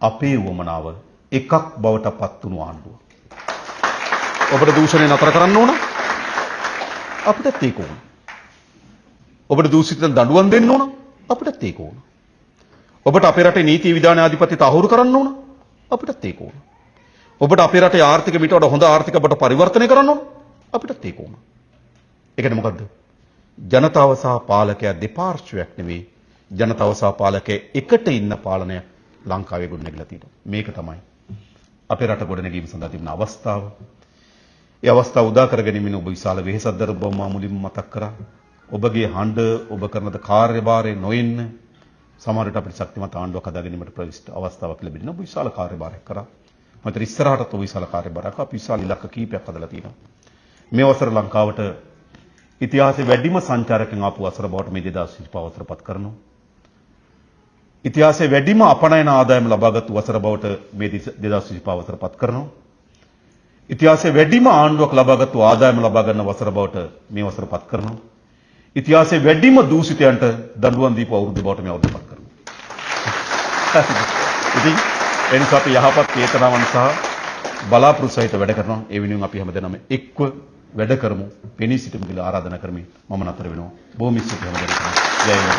අපේ උවමනාව එකක් බවට පත් වුණු ආණ්ඩුව. ඔබට දූෂණය නතර කරන්න ඕන, අපිටත් ඒක ඕන. ඔබට දූෂිතයන් දඬුවම් දෙන්න ඕන, අපිටත් ඒක ඕන. ඔබට අපේ රටේ නීති විධාන ආධිපත්‍ය තහවුරු කරන්න ඕන, අපිටත් ඒක ඕන. ඔබට අපේ රටේ ආර්ථික මීට වඩා හොඳ ආර්ථික බවට පරිවර්තනය කරන්න ඕන, අපිටත් ඒක ඕන. ඒ කියන්නේ මොකද්ද? ජනතාව සහ පාලකයා දෙපාර්ශ්වයක් නෙවෙයි, ජනතාව සහ පාලකයා එකට ඉන්න පාලනයක් ලංකාවේ ගොඩනැගිලා තියෙනවා. මේක තමයි අපේ රට ගොඩනැගීම සඳහා තිබෙන අවස්ථාව. ඒ අවස්ථාව උදා කර ගැනීමෙන් ඔබ විශාල වෙහෙසක් දරපු බව මා මුලින්ම මතක් කරා. ඔබගේ හඬ ඔබ කරන කාර්යභාරය නොඑන්න සමහර විට අපිට ශක්තිමත් ආණ්ඩුවක් හදා ගැනීමට ප්‍රවිෂ්ඨ අවස්ථාවක් ලැබෙනවා. ඔබ විශාල කාර්යභාරයක් කරා. මම ඉස්සරහටත් ඔබ විශාල කාර්යභාරයක් අපි විශාල ඉලක්ක කීපයක් හදලා තියෙනවා. මේ වසර ලංකාවට ඉතිහාසයේ වැඩිම සංචාරකයන් ආපු වසර බවට මේ 2025 වසර පත් කරනවා. ඉතිහාසයේ වැඩිම අපනයන ආදායම ලබාගත් වසර බවට මේ 2025 වසර පත් කරනවා. ඉතිහාසයේ වැඩිම ආණ්ඩුවක් ලබාගත් ආදායම ලබා ගන්න වසර බවට මේ වසර පත් කරනවා. ඉතිහාසයේ වැඩිම දූෂිතයන්ට දඬුවම් දීපු අවුරුද්ද බවට මේ අවුරුද්ද පත් කරනවා. ඉතින් ඒ නිසා අපි යහපත් චේතනාවන් සහ බලාපොරොත්තු සහිත වැඩ කරනවා. ඒ වෙනුවෙන් අපි හැමදෙනාම එක්ව වැඩ කරමු. පෙනී සිටමු කියලා ආරාධනා කරමින් මම නතර වෙනවා. බොහොම ස්තුතියි හැමදෙනාටම. ජය වේවා.